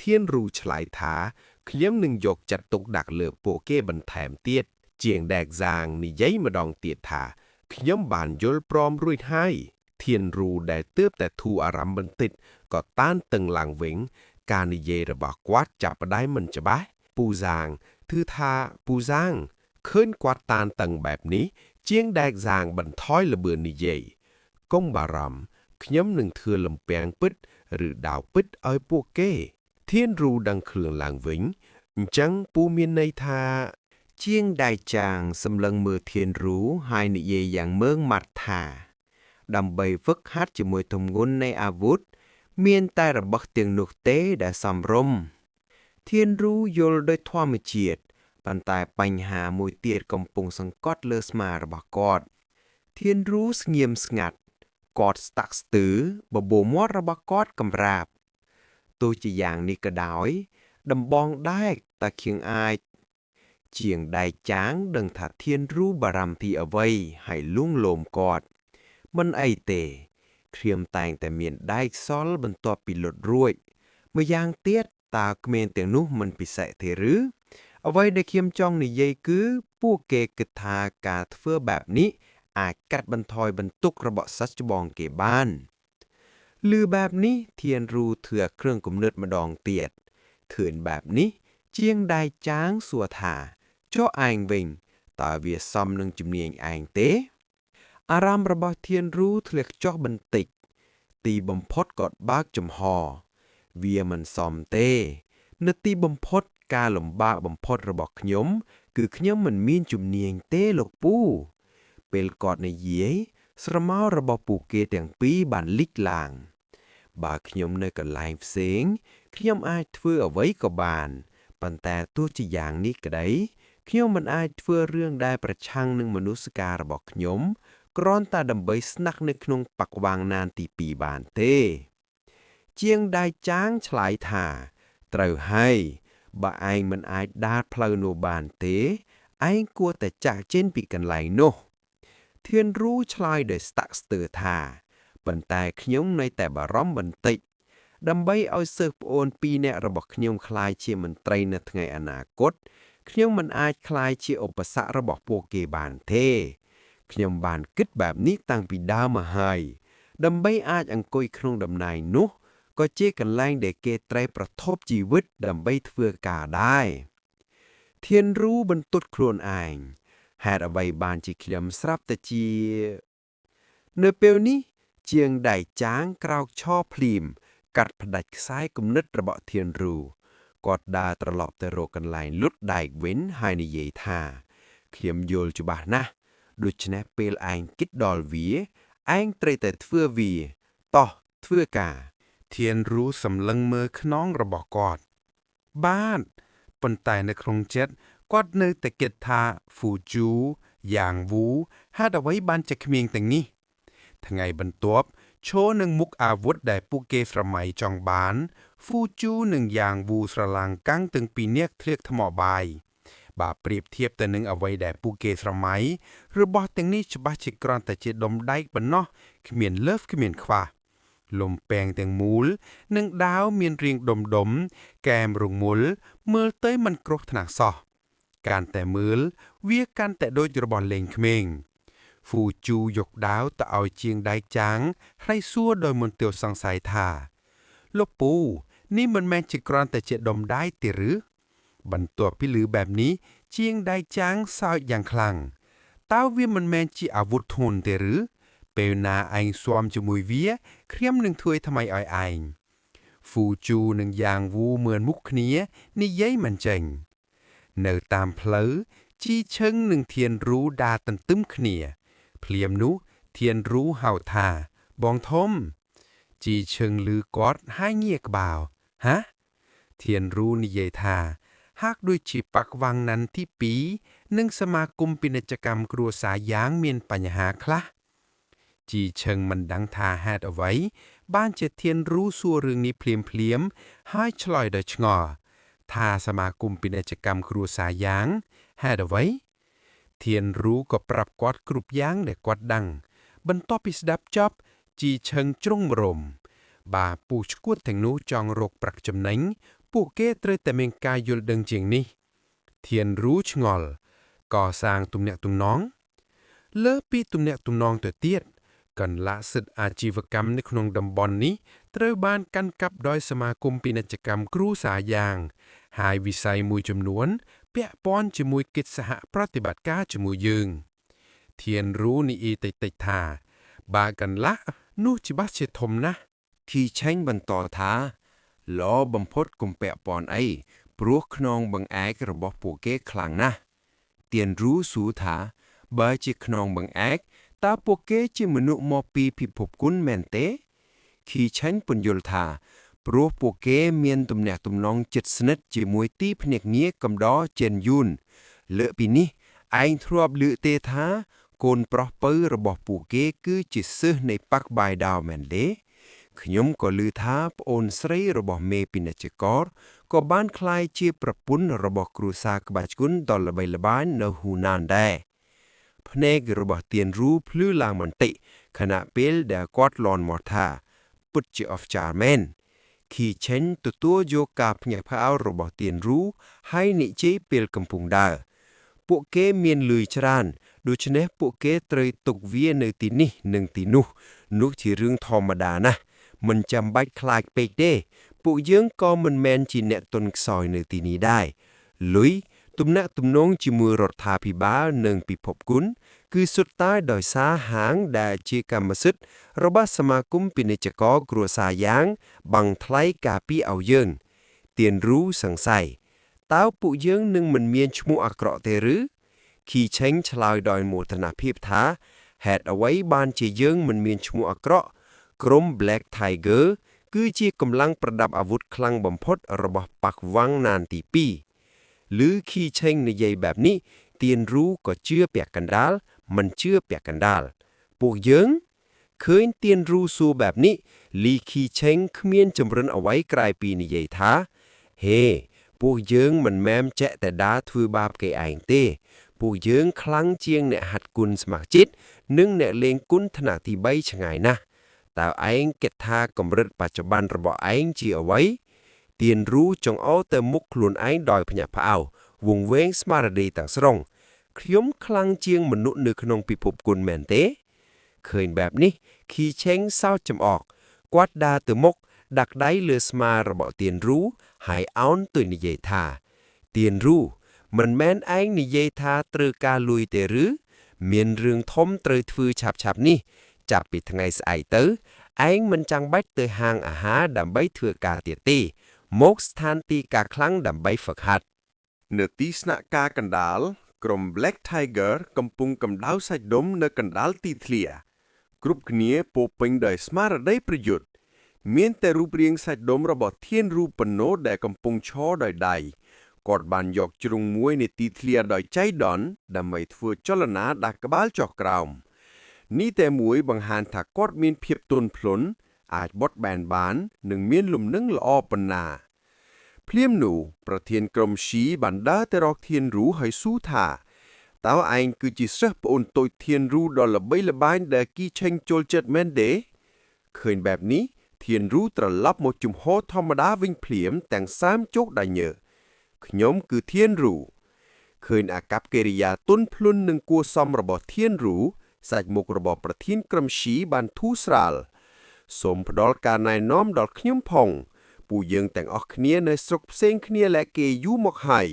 ធានរូឆ្លើយថាខ្ញុំនឹងយកចិត្តទុកដាក់លើពួកគេបន្ថែមទៀតជាងដែកសាងនិយាយម្ដងទៀតថាខ្ញុំបានយល់ព្រមរួចហើយធានរូដែលទើបតែធូរអារម្មណ៍បន្តិចក៏តានតឹងឡើងវិញការនិយាយរបស់គាត់ចាប់ផ្ដើមមិនច្បាស់ពូសាងគឺថាពូសាងឃើញគាត់តានតឹងបែបនេះជាងដែកសាងបន្ថយល្បឿននិយាយកុំបារម្ភខ្ញុំនឹងធ្វើលំពាំងពិតឬដាវពិតឲ្យពួកគេធានរូដឹងគ្រឿងឡើងវិញអញ្ចឹងពូមានន័យថា ជាងដៃចាងសម្លឹងមើលធានរូហើយនិយាយយ៉ាងម៉ឺងម៉ាត់ថា ដើម្បីហ្វឹកហាត់ជាមួយទម្ងន់នៃអាវុធមានតែរបស់ទាំងនោះទេដែលសមរម្យធានរូយល់ដោយធម្មជាតិប៉ុន្តែបញ្ហាមួយទៀតកំពុងសង្កត់លើស្មារបស់គាត់ធានរូស្ងៀមស្ងាត់គាត់ស្តាក់ស្ទើរបបូរមាត់របស់គាត់កម្រាបទោះជាយ៉ាងនេះក៏ដោយ ដំបងដែកតាខៀងអាច ជាងដែកចាងដឹងថាធានរូបារម្ភពីអ្វីហើយលួងលោមគាត់មិនអីទេគ្រាមតែងតែមានដែកសល់បន្ទាប់ពីលុតរួចម្យ៉ាងទៀតតើក្មេងទាំងនោះមិនពិសេសទេឬអ្វីដែលខ្ញុំចង់និយាយគឺពួកគេគិតថាការធ្វើបែបនេះអាចកាត់បន្ថយបន្ទុករបស់សត្វច្បងគេបានឬបែបនេះធានរូធ្វើគ្រឿងគំនិតម្ដងទៀតធឿនបែបនេះជាងដែកចាងសួរថាចុះឯងវិញតើវាសមនឹងជំនាញឯងទេអារម្មណ៍របស់ធានរូធ្លាក់ចុះបន្តិចទីបំផុតក៏បើកចំហវាមិនសមទេ នៅទីបំផុតការលំបាកបំផុតរបស់ខ្ញុំ គឺខ្ញុំមិនមានជំនាញទេលោកពូពេលគាត់និយាយស្រមោលរបស់ពួកគេទាំងពីរបានលិចឡើង បើខ្ញុំនៅកន្លែងផ្សេងខ្ញុំអាចធ្វើអ្វីក៏បានប៉ុន្តែទោះជាយ៉ាងនេះក្តីខ្ញុំមិនអាចធ្វើរឿងដែលប្រឆាំងនឹងមនសិការរបស់ខ្ញុំគ្រាន់តែដើម្បីស្នាក់នៅក្នុងបក្សវាងណានទី2បានទេ ជាងដៃចាងឆ្លើយថា ត្រូវហើយបើឯងមិនអាចដើរផ្លូវនោះបានទេឯងគួរតែចាក់ចេញពីកន្លែងនោះធានរូឆ្លើយដោយស្តាក់ស្ទើរថាប៉ុន្តែខ្ញុំនៅតែបារម្ភបន្តិចដើម្បីឲ្យសិស្សប្អូនពីរនាក់របស់ខ្ញុំក្លាយជាមន្ត្រីនៅថ្ងៃអនាគតខ្ញុំមិនអាចក្លាយជាឧបសគ្គរបស់ពួកគេបានទេខ្ញុំបានគិតបែបនេះតាំងពីដើមមកហើយដើម្បីអាចអង្គុយក្នុងតំណែងនោះក៏ជាកន្លែងដែលគេត្រូវប្រថុព្វជីវិតដើម្បីធ្វើការដែរធានរូបន្ទុតខ្លួនឯងហេតុអ្វីបានជាខ្ញុំស្រាប់តែជានៅពេលនេះជាងដៃចាងក្រោកឈរភ្លាមកាត់ផ្ដាច់ខ្សែគំនិតរបស់ធានរូគាត់ដើរត្រឡប់ទៅរកកន្លែងលុតដែកវិញហើយនិយាយថាខ្ញុំយល់ច្បាស់ណាស់ដូច្នេះពេលឯងគិតដល់វាឯងត្រូវតែធ្វើវាតោះធ្វើការ ធានរូសម្លឹងមើលខ្នងរបស់គាត់ បាទប៉ុន្តែនៅក្នុងចិត្តគាត់នៅតែគិតថាហ្វូជូយ៉ាងវូហេតុអ្វីបានជាគ្មានទាំងនេះថ្ងៃបន្ទាប់ឈរនឹងមុខអាវុធដែលពួកគេស្រមៃចង់បានហ្វូជូនិងយ៉ាងវូស្រឡាងកាំងទាំងពីរនាក់ធ្លៀកថ្មបាយបើប្រៀបធៀបទៅនឹងអ្វីដែលពួកគេស្រមៃរបស់ទាំងនេះច្បាស់ជាគ្រាន់តែជាដុំដែកប៉ុណ្ណោះគ្មានលើសគ្មានខ្វះលំពែងទាំងមូលនិងដាវមានរាងដុំដុំកែមរងុលមើលទៅមិនគ្រោះថ្នាក់សោះកាន់តែមើលវាកាន់តែដូចរបស់លេងក្មេងហ្វូជូយកដាវទៅឲ្យជាងដែកចាងហើយសួរដោយមន្ទិលសង្ស័យថាលោកពូនេះមិនមែនជាគ្រាន់តែជាដុំដែកទេឬបន្ទាប់ពីឮបែបនេះជាងដែកចាងសើចយ៉ាងខ្លាំងតើវាមិនមែនជាអាវុធធ្ងន់ទេឬពេលណាឯងស៊ាំជាមួយវាខ្ញុំនឹងធ្វើថ្មីឲ្យឯងហ្វូជូនិងយ៉ាងវូមើលមុខគ្នានិយាយមិនចេញនៅតាមផ្លូវជីឈឹងនិងធានរូដើរទន្ទឹមគ្នាភ្លាមនោះធានរូហៅថាបងធំជីឈឹងឮគាត់ហើយងាកក្បាលហាធានរូនិយាយថាហាក់ដូចជាបាក់វាំងណាន់ទី2និងសមាគមពាណិជ្ជកម្មគ្រួសារយ៉ាងមានបញ្ហាខ្លះជីឈឹងមិនដឹងថាហេតុអ្វីបានជាធានរូសួររឿងនេះភ្លាមភ្លាមហើយឆ្លើយដោយឆ្ងល់ថាសមាគមពាណិជ្ជកម្មគ្រួសារយ៉ាងហេតុអ្វីធានរូក៏ប្រាប់គាត់គ្រប់យ៉ាងដែលគាត់ដឹងបន្ទាប់ពីស្ដាប់ចប់ជីឈឹងជ្រុងរំបាទពូឈួតទាំងនោះចង់រកប្រាក់ចំណេញពួកគេត្រូវតែមានការយល់ដឹងជាងនេះធានរូឆ្ងល់កសាងទំនាក់ទំនងលើពីទំនាក់ទំនងទៅទៀតកន្លៈសិទ្ធិអាជីវកម្មនៅក្នុងតំបន់នេះត្រូវបានកាន់កាប់ដោយសមាគមពាណិជ្ជកម្មគ្រួសារយ៉ាងហើយវិស័យមួយចំនួនពាក់ព័ន្ធជាមួយកិច្ចសហប្រតិបត្តិការជាមួយយើងធានរូនិយាយតិចៗថាបើកន្លះនោះច្បាស់ជាធំណាស់ ធីឆេងបន្តថាល្អបំផុតកុំពាក់ព័ន្ធអីព្រោះខ្នងបង្អែករបស់ពួកគេខ្លាំងណាស់ទៀនរូសួរថាបើជាខ្នងបង្អែកតើពួកគេជាមនុស្សមកពីពិភពគុណមែនទេខីឆេងពន្យល់ថាព្រោះពួកគេមានទំនាក់ទំនងជិតស្និទ្ធជាមួយទីភ្នាក់ងារកំដរជេនយូនលើកពីនេះឯងធ្លាប់លើកទេថាកូនប្រុសពៅរបស់ពួកគេគឺជាសិស្សនៃបក្សបាយដាវមែនទេខ្ញុំក៏ឮថាប្អូនស្រីរបស់មេពាណិជ្ជករក៏បានក្លាយជាប្រពន្ធរបស់គ្រួសារក្បាច់គុណដ៏ល្បីល្បាញនៅហ៊ូណានដែរភ្នែករបស់ទៀនរូភ្លឺឡើងបន្តិចខណៈពេលដែលគាត់លន់មកថាពិតជាអស្ចារ្យមែនខីឆេនទទួលយកការភ្ញាក់ផ្អើលរបស់ទៀនរូហើយនិយាយពេលកំពុងដើរពួកគេមានលុយច្រើនដូច្នេះពួកគេត្រូវទុកវានៅទីនេះនិងទីនោះនោះជារឿងធម្មតាណាស់មិនចាំបាច់ខ្លាចពេកទេពួកយើងក៏មិនមែនជាអ្នកទុនខ្សោយនៅទីនេះដែរលុយទំនាក់ទំនងជាមួយរដ្ឋាភិបាលនិងពិភពគុណគឺសុទ្ធតែដោយសារហាងដែលជាកម្មសិទ្ធិរបស់សមាគមពាណិជ្ជករគ្រួសារយ៉ាងបង់ថ្លៃការពារឲ្យយើងទៀនរូសង្ស័យតើពួកយើងនឹងមិនមានឈ្មោះអាក្រក់ទេឬខីឆេងឆ្លើយដោយមោទនភាពថាហេតុអ្វីបានជាយើងមិនមានឈ្មោះអាក្រក់ក្រុម Black Tiger គឺជាកម្លាំងប្រដាប់អាវុធខ្លាំងបំផុតរបស់ប៉ាក់វ៉ាងណានទី2ឬខីឆេងនិយាយបែបនេះទៀនរូក៏ជឿពាក់កណ្ដាលមិនជឿពាក់កណ្ដាលពួកយើងឃើញទៀនរូសួរបែបនេះលីខីឆេងគ្មានជំរិនអ្វីក្រៅពីនិយាយថាហេពួកយើងមិនមែនចេះតែដើរធ្វើបាបគេឯងទេពួកយើងខ្លាំងជាងអ្នកហាត់គុណស្ម័គ្រចិត្តនិងអ្នកលេងគុណថ្នាក់ទី3ឆ្ងាយណាស់តើឯងគិតថាកម្រិតបច្ចុប្បន្នរបស់ឯងជាអ្វីទៀនរូចង្អុលទៅមុខខ្លួនឯងដោយភ្ញាក់ផ្អើលវង្វេងស្មារតីទាំងស្រុងខ្ញុំខ្លាំងជាងមនុស្សនៅក្នុងពិភពគុណមែនទេឃើញបែបនេះខីឆេងសោចចំអកគាត់ដើរទៅមុខដាក់ដៃលើស្មារបស់ទៀនរូហើយអោនទៅនិយាយថាទៀនរូមិនមែនឯងនិយាយថាត្រូវការលួយទេឬមានរឿងធំត្រូវធ្វើឆាប់ៗនេះចាប់ពីថ្ងៃស្អែកទៅឯងមិនចាំបាច់ទៅហាងអាហារដើម្បីធ្វើការទៀតទេមកស្ថានទីការខ្លាំងដើម្បីហ្វឹកហាត់ នៅទីស្នាក់ការកណ្ដាលក្រុម Black Tiger កំពុងកម្ដៅសាច់ដុំនៅកណ្ដាលទីធ្លាគ្រប់គ្នាពោពេញដោយស្មារតីប្រយុទ្ធមានតែរូបរាងសាច់ដុំរបស់ធានរូបប៉ុណ្ណោះដែលកំពុងឈរដោយដៃគាត់បានយកជ្រុងមួយនៃទីធ្លាដោយចៃដន្យដើម្បីធ្វើចលនាដាក់ក្បាលចុះក្រោមនេះតែមួយបង្ហាញថាគាត់មានភាពទន់ភ្លន់អាចបត់បែនបាននិងមានលំនឹងល្អប៉ុណ្ណាភ្លាមនោះប្រធានក្រុមស៊ីបានដើរទៅរកធានរូហើយស៊ូថាតើឯងគឺជាសិស្សប្អូនតូចធានរូដ៏ល្បីល្បាញដែលគីឆេងចូលចិត្តមែនទេឃើញបែបនេះធានរូត្រឡប់មកជំហរធម្មតាវិញភ្លាមទាំងសាមជោគដៃញើខ្ញុំគឺធានរូឃើញអាកប្បកិរិយាទន់ភ្លន់និងគួរសមរបស់ធានរូសាច់មុខរបស់ប្រធានក្រុមស៊ីបានធូរស្រាលសូមផ្ដល់ការណែនាំដល់ខ្ញុំផងពួកយើងទាំងអស់គ្នានៅស្រុកផ្សេងគ្នាและគេយូរមកហើយ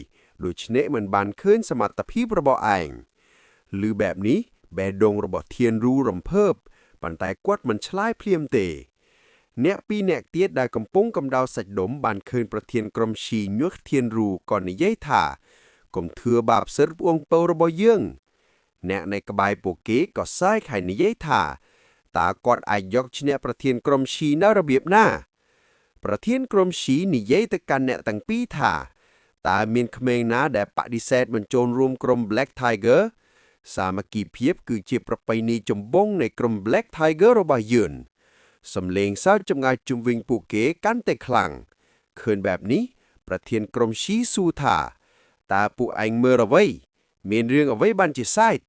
ដូច្នេះមិនបានឃើញសមត្ថភាពរបស់ឯងឬបែបនេះបេះដូងរបស់ធានរូរំភើបប៉ុន្តែគាត់មិនឆ្លើយភ្លាមទេអ្នកពីរអ្នកទៀតដែលកំពុងកម្ដៅសាច់ដុំបានឃើញប្រធានក្រុមស៊ីញុះធានរូក៏និយាយថាកុំធ្វើបាបសិទ្ធិវងពៅរបស់យើងអ្នកនៅក្បែរពួកគេក៏សើចហើយនិយាយថាតើគាត់អាចយកឈ្នះប្រធានក្រុមស៊ីនៅរបៀបណាប្រធានក្រុមស៊ីនិយាយទៅកាន់អ្នកទាំងពីរថាតើមានក្មេងណាដែលបដិសេធមិនចូលរួមក្រុម Black Tiger សាមគ្គីភាពគឺជាប្រពៃណីចម្បងនៃក្រុម Black Tiger របស់យើងសំឡេងសើចចម្ងាយជុំវិញពួកគេកាន់តែខ្លាំងឃើញបែបនេះប្រធានក្រុមស៊ីស៊ូថាតើពួកឯងមើលអ្វីមានរឿងអ្វីបានជាសែត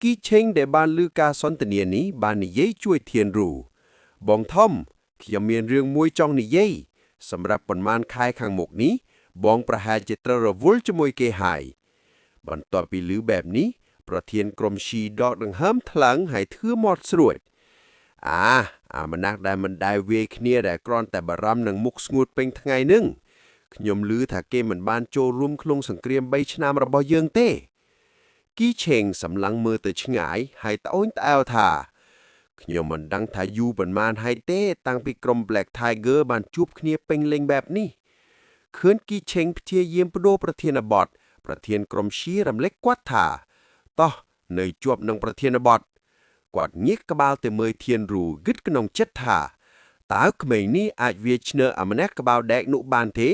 គីឆេងដែលបានឮការសន្ទនានេះបាននិយាយជួយធានរូបងធំខ្ញុំមានរឿងមួយចង់និយាយសម្រាប់ប៉ុន្មានខែខាងមុខនេះបងប្រហែលជាត្រូវរវល់ជាមួយគេហើយបន្ទាប់ពីឮបែបនេះប្រធានក្រុមស៊ីដកដង្ហើមថ្លឹងហើយធ្វើមាត់ស្រួចអាអាម្នាក់ដែលមិនដែលវាយគ្នាដែលគ្រាន់តែបារម្ភនឹងមុខស្ងួតពេញថ្ងៃនឹងខ្ញុំឮថាគេមិនបានចូលរួមក្នុងសង្គ្រាម3ឆ្នាំរបស់យើងទេគីឆេងសម្លឹងមើលទៅឆ្ងាយហើយត្អូញត្អែវថាខ្ញុំមិនដឹងថាយូរប៉ុន្មានហើយទេតាំងពីក្រុម Black Tiger បានជួបគ្នាពេញលេញបែបនេះឃើញគីឆេងព្យាយាមបដូរប្រធានបទប្រធានក្រុមឈីរំលេចគាត់ថាតោះនៅជាប់នឹងប្រធានបទគាត់ញៀកក្បាលទៅមើលធានរូគិតក្នុងចិត្តថាតើក្មេងនេះអាចវាឈ្នះអាម្នាក់ក្បាលដែកនោះបានទេ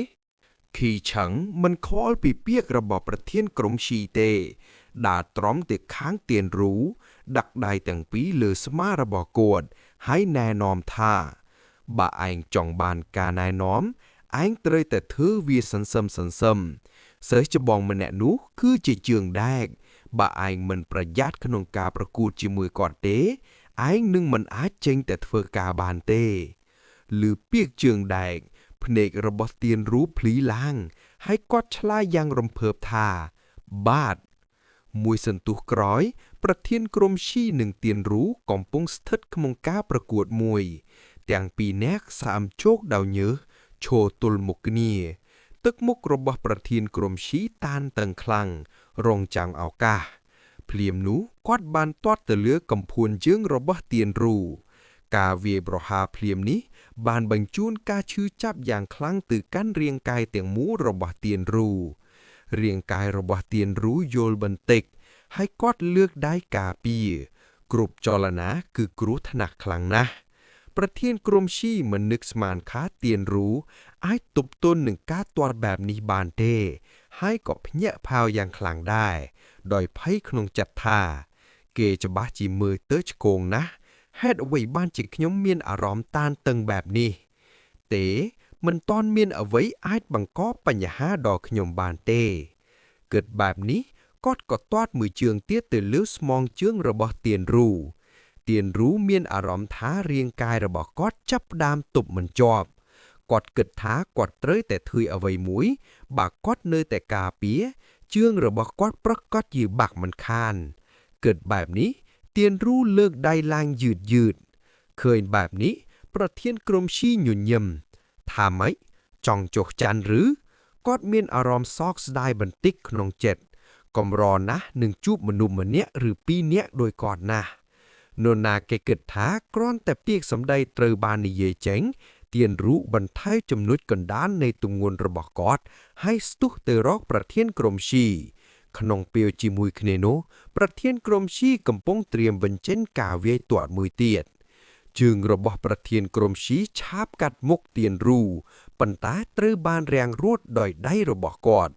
ខីឆឹងមិនខ្វល់ពីពាក្យរបស់ប្រធានក្រុមស៊ីទេដើរត្រង់ទៅខាងទៀនរូដាក់ដៃទាំងពីរលើស្មារបស់គាត់ហើយណែនាំថាបើឯងចង់បានការណែនាំឯងត្រូវតែធ្វើវាសន្សឹមសន្សឹមសិស្សច្បងម្នាក់នោះគឺជាជើងដែកបើឯងមិនប្រយ័ត្នក្នុងការប្រកួតជាមួយគាត់ទេឯងនឹងមិនអាចចេញតែធ្វើការបានទេឬពាក្យជើងដែកភ្នែករបស់ទៀនរូភ្លីឡើងហើយគាត់ឆ្លើយយ៉ាងរំភើបថាបាទមួយសន្ទុះក្រោយប្រធានក្រុមស៊ីនិងទៀនរូកំពុងស្ថិតក្នុងការប្រកួតមួយទាំងពីរនាក់សាមជោគដោយញើសឈរទល់មុខគ្នាទឹកមុខរបស់ប្រធានក្រុមស៊ីតានតឹងខ្លាំងរងចាំងឱកាសភ្លាមនោះគាត់បានទាត់ទៅលើកំភួនជើងរបស់ទៀនរូការវាយប្រហារភ្លាមនេះបានបញ្ជូនការឈឺចាប់យ៉ាងខ្លាំងទៅកាន់រាងកាយទាំងមូលរបស់ទៀនរូរាងកាយរបស់ទៀនរូយល់បន្តិចហើយគាត់លើកដៃការពារគ្រប់ចលនាគឺគ្រោះថ្នាក់ខ្លាំងណាស់ ប្រធានក្រុមស៊ីមិននឹកស្មានថាទៀនរូអាចទប់ទល់នឹងការទាត់បែបនេះបានទេ ហើយក៏ភ្ញាក់ផាវយ៉ាងខ្លាំងដែរដោយភ័យក្នុងចិត្តថា គេច្បាស់ជាមើលទៅឆ្គងណាស់ហេតុអ្វីបានជាខ្ញុំមានអារម្មណ៍តានតឹងបែបនេះ ទេមិនទាន់មានអ្វីអាចបង្កបញ្ហាដល់ខ្ញុំបានទេ គិតបែបនេះគាត់ក៏ទាត់មួយជើងទៀតទៅលើស្មងជើងរបស់ទៀនរូទៀនរូមានអារម្មណ៍ថារាងកាយរបស់គាត់ចាប់ផ្ដើមទប់មិនជាប់គាត់គិតថាគាត់ត្រូវតែធ្វើអ្វីមួយ បើគាត់នៅតែការពារជើងរបស់គាត់ប្រកាសជាបាក់មិនខានគិតបែបនេះទៀនរូលើកដៃឡើងយឺតយឺតឃើញបែបនេះប្រធានក្រុមស៊ីញញឹមថាម៉េចចង់ចុះចាន់ឬគាត់មានអារម្មណ៍សោកស្ដាយបន្តិចក្នុងចិត្តកម្រណាស់នឹងជួបមនុស្សម្នាក់ឬពីរនាក់ដោយគាត់ណាស់នរណាគេគិតថាគ្រាន់តែពាក្យសម្ដីត្រូវបាននិយាយចេញទៀនរូបន្ថែចំណុចកណ្ដាលនៃទម្ងន់របស់គាត់ហើយស្ទុះទៅរកប្រធានក្រុមស៊ីក្នុងពេលជាមួយគ្នានោះប្រធានក្រុមស៊ីកំពុងត្រៀមបញ្ចេញការវាយទាត់មួយទៀតជើងរបស់ប្រធានក្រុមស៊ីឆាបកាត់មុខទៀនរូប៉ុន្តែត្រូវបានរាំងរួតដោយដៃរបស់គាត់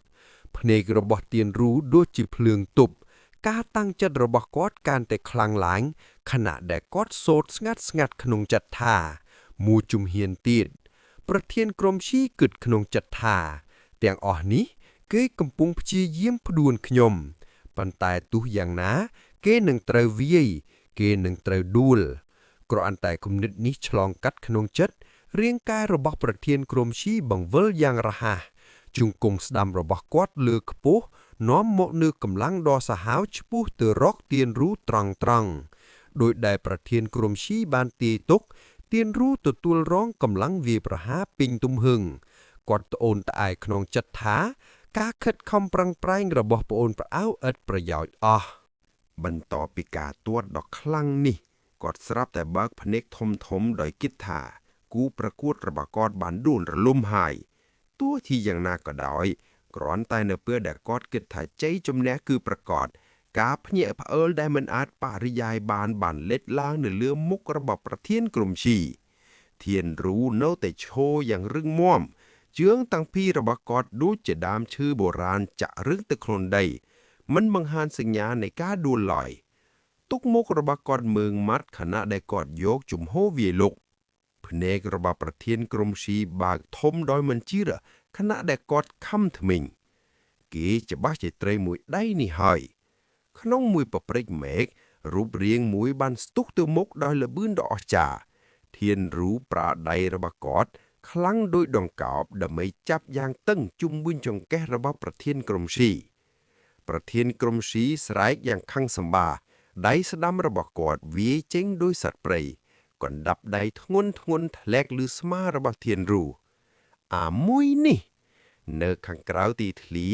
ភ្នែករបស់ទៀនរូដូចជាភ្លើងទប់ការតាំងចិត្តរបស់គាត់កាន់តែខ្លាំងឡើងខណៈដែលគាត់សូត្រស្ងាត់ស្ងាត់ក្នុងចិត្តថាមួយជំហានទៀតប្រធានក្រុមស៊ីគិតក្នុងចិត្តថាទាំងអស់នេះគេកំពុងព្យាយាមផ្ដួលខ្ញុំប៉ុន្តែទោះយ៉ាងណា គេនឹងត្រូវវាយគេនឹងត្រូវដួលគ្រាន់តែគំនិតនេះឆ្លងកាត់ក្នុងចិត្តរាងកាយរបស់ប្រធានក្រុមស៊ីបង្វិលយ៉ាងរហ័សជង្គង់ស្ដាំរបស់គាត់លើខ្ពស់នាំមកនូវកម្លាំងដ៏សាហាវឆ្ពោះទៅរកទៀនរូត្រង់ត្រង់ដោយដែលប្រធានក្រុមស៊ីបានទាយទុកទៀនរូទទួលរងកម្លាំងវាយប្រហារពេញទំហឹងគាត់ត្អូញត្អែក្នុងចិត្តថាការខិតខំប្រឹងប្រែងរបស់ប្អូនប្រអៅឥតប្រយោជន៍អស់ បន្ទាប់ពីការទាត់ដ៏ខ្លាំងនេះគាត់ស្រាប់តែបើកភ្នែកធំធំដោយគិតថាគូប្រកួតរបស់គាត់បានដួលរលំហើយទោះជាយ៉ាងណាក៏ដោយគ្រាន់តែនៅពេលដែលគាត់គិតថាជ័យជំនះគឺប្រកបការភ្ញាក់ផ្អើលដែលមិនអាចបរិយាយបានបានលេចឡើងនៅលើមុខរបស់ប្រធានក្រុមជីធានរូនៅតែឈរយ៉ាងរឹងមាំជើងតាំងពីររបស់គាត់ដូចជាដើមឈើបុរាណចាក់ឫសទៅក្នុងដីមិនបង្ហាញសញ្ញានៃការដួលឡើយទុកមុខរបស់គាត់មើងម៉ាត់ខណៈដែលគាត់យកជំហរវាយលុកភ្នែករបស់ប្រធានក្រុមស៊ីបើកធំដោយមិនជឿខណៈដែលគាត់ខំថ្មិញគេច្បាស់ជាត្រីមួយដៃនេះហើយក្នុងមួយប្រព្រឹត្តមេឃរូបរាងមួយបានស្ទុះទៅមុខដោយល្បឿនដ៏អស្ចារ្យធានរូប្រាដៃរបស់គាត់ខ្លាំងដូចដង្កោបដើម្បីចាប់យ៉ាងតឹងជុំវិញចង្កេះរបស់ប្រធានក្រុមស៊ីប្រធានក្រុមស៊ីស្រែកយ៉ាងខឹងសម្បាដៃស្ដាំរបស់គាត់វាយចេញដោយសត្វព្រៃកណ្ដាប់ដៃធ្ងន់ធ្ងន់ធ្លែកលើស្មារបស់ធានរូអាមួយនេះនៅខាងក្រៅទីធ្លា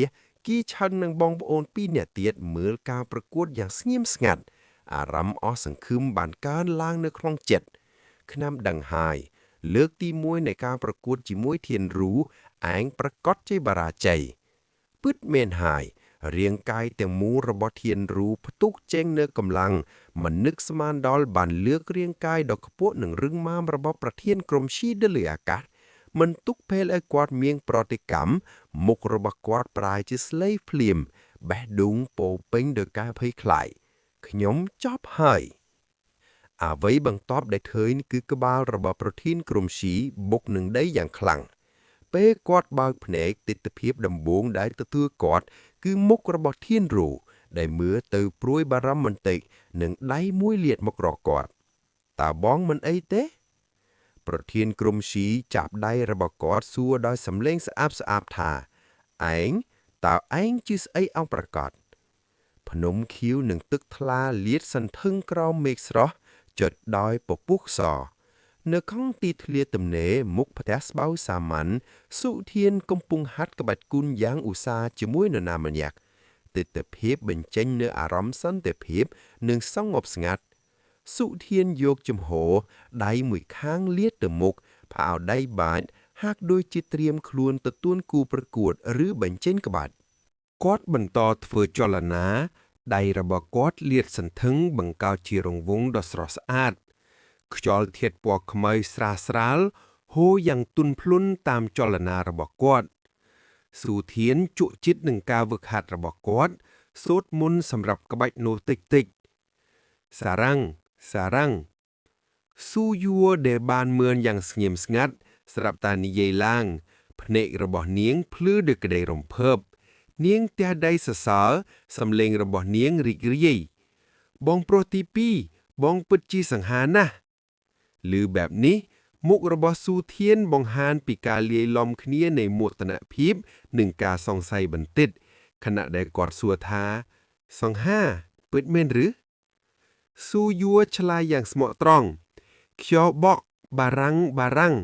គីឆឹងនិងបងប្អូនពីរនាក់ទៀតមើលការប្រកួតយ៉ាងស្ងៀមស្ងាត់អារម្មណ៍អស់សង្ឃឹមបានកើនឡើងនៅក្នុងចិត្តខ្ញុំដឹងហើយលើកទី1នៃការប្រកួតជាមួយធានរូឯងប្រកាសជាបរាជ័យពិតមែនហើយរាងកាយទាំងមូលរបស់ធានរូផ្ទុកចេញនៅកម្លាំងមិននឹកស្មានដល់បានលើករាងកាយដ៏ខ្ពស់និងរឹងមាំរបស់ប្រធានក្រុមស៊ីទៅលើអាកាសមិនទុកពេលឲ្យគាត់មានប្រតិកម្មមុខរបស់គាត់ប្រែជាស្លេកភ្លាមបេះដូងពោពេញដោយការភ័យខ្លាចខ្ញុំចប់ហើយអ្វីបន្ទាប់ដែលឃើញគឺក្បាលរបស់ប្រធានក្រុមស៊ីបុកនឹងដីយ៉ាងខ្លាំងពេលគាត់បើកភ្នែកទិដ្ឋភាពដំបូងដែលទទួលគាត់គឺមុខរបស់ធានរូដែលមើលទៅព្រួយបារម្ភបន្តិចនិងដៃមួយលាតមករកគាត់តើបងមិនអីទេប្រធានក្រុមស៊ីចាប់ដៃរបស់គាត់សួរដោយសំឡេងស្អាប់ស្អាប់ថាឯងតើឯងជាស្អីអង្ប្រកបភ្នំខៀវនឹងទឹកថ្លាលាតសន្ធឹងក្រោមមេឃស្រស់ចុចដោយពពុះសនៅក្នុងទីធ្លាទំនេរមុខផ្ទះស្បូវសាមញ្ញសុធានកំពុងហាត់ក្បាច់គុណយ៉ាងឧស្សាហ៍ជាមួយនរណាម្នាក់ទិដ្ឋភាពបញ្ចេញនូវអារម្មណ៍សន្តិភាពនិងសងប់ស្ងាត់សុធានយកជំហរដៃមួយខាងលាតទៅមុខផាវដៃបាចហាក់ដូចជាត្រៀមខ្លួនទទួលគូប្រកួតឬបញ្ចេញក្បាច់គាត់បន្តធ្វើចលនាដៃរបស់គាត់លាតសន្ធឹងបង្កើតជារង្វង់ដ៏ស្រស់ស្អាត ខ្យល់ធាតុពណ៌ខ្មៅស្រាលស្រាលហូរយ៉ាងទន់ភ្លន់តាមចលនារបស់គាត់ស៊ូធានជក់ចិត្តនឹងការវឹកហាត់របស់គាត់សូត្រមន្តសម្រាប់ក្បាច់នោះតិចតិចសារ៉ាំងសារ៉ាំងស៊ូយួរដែលបានមើលយ៉ាងស្ងៀមស្ងាត់ស្រាប់តែនិយាយឡើងភ្នែករបស់នាងភ្លឺដោយក្តីរំភើបនាងទះដៃសរសើរសំឡេងរបស់នាងរីករាយបងប្រុសទី2បងពិតជាសង្ហាណាស់ឮបែបនេះមុខរបស់ស៊ូធានបង្ហាញពីការលាយឡំគ្នានៃមោទនភាពនិងការសង្ស័យបន្តិចខណៈដែលគាត់សួរថា សង្ហាពិតមែនឬស៊ូយួរឆ្លើយយ៉ាងស្មោះត្រង់ខ្យល់បក់បារាំងបារាំង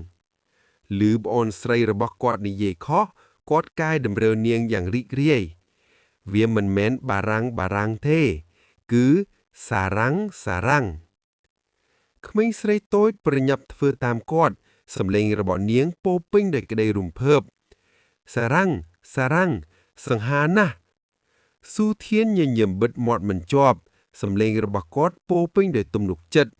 ឮប្អូនស្រីរបស់គាត់និយាយខុសគាត់កាយតម្រូវនាងយ៉ាងរីករាយវាមិនមែនបារាំងបារាំងទេ គឺសារ៉ាំងសារ៉ាំងក្មេងស្រីតូចប្រញាប់ធ្វើតាមគាត់សម្លេងរបស់នាងពោពេញដោយក្តីរំភើបសារ៉ាំងសារ៉ាំងសង្ហាណាស់ស៊ូធានញញឹមបិទមាត់មិនជាប់សម្លេងរបស់គាត់ពោពេញដោយទំនុកចិត្ត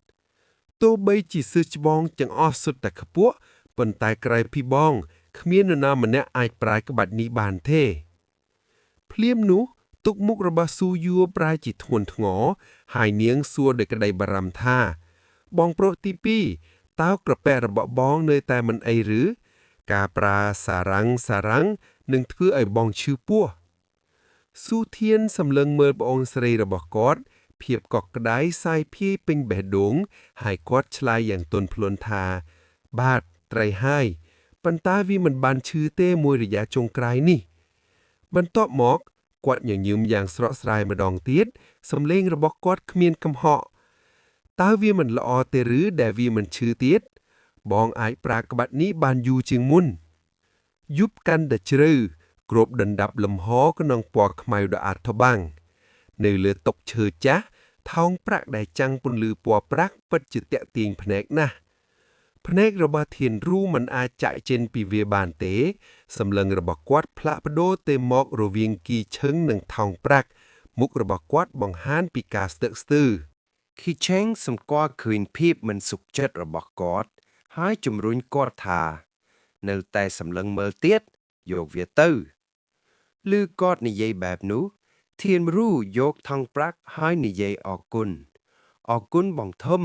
ទោះបីជាសិស្សច្បងទាំងអស់សុទ្ធតែខ្ពស់ប៉ុន្តែក្រៅពីបងគ្មាននរណាម្នាក់អាចប្រើក្បាច់នេះបានទេភ្លាមនោះទុកមុខរបស់ស៊ូយួរប្រែជាធ្ងន់ធ្ងរហើយនាងសួរដោយក្តីបារម្ភថា បងប្រុសទី2តើក្រពះរបស់បងនៅតែមិនអីឬការប្រើសារ៉ាំងសារ៉ាំងនឹងធ្វើឲ្យបងឈឺពោះស៊ូធានសម្លឹងមើលប្អូនស្រីរបស់គាត់ភាពកក់ក្ដៅសាយភាយពេញបេះដូងហើយគាត់ឆ្លើយយ៉ាងទន់ភ្លន់ថា បាទត្រីហើយប៉ុន្តែវាមិនបានឈឺទេមួយរយៈចុងក្រោយនេះបន្ទាប់មកគាត់ញញឹមយ៉ាងស្រស់ស្រាយម្ដងទៀតសំឡេងរបស់គាត់គ្មានកំហកតើវាមិនល្អទេឬដែលវាមិនឈឺទៀតបងអាចប្រើក្បាច់នេះបានយូរជាងមុនយប់កាន់តែជ្រៅគ្របដណ្ដាប់លំហក្នុងពណ៌ខ្មៅដ៏អាថ៌បាំងនៅលើតុឈើចាស់ថោងប្រាក់ដែលចាំងពន្លឺពណ៌ប្រាក់ពិតជាតាក់ទាញភ្នែកណាស់ភ្នែករបស់ធានរូមិនអាចចាក់ចេញពីវាបានទេសម្លឹងរបស់គាត់ផ្លាស់ប្ដូរទៅមករវាងគីឈឹងនិងថោងប្រាក់មុខរបស់គាត់បង្ហាញពីការស្ទើកស្ទើរ ឃីឆេងសម្គាល់ឃើញភាពមិនសុខចិត្តរបស់គាត់ ហើយជំរុញគាត់ថា នៅតែសម្លឹងមើលទៀតយកវាទៅឮគាត់និយាយបែបនោះធានរូយកថង់ប្រាក់ហើយនិយាយអរគុណអរគុណបងធំ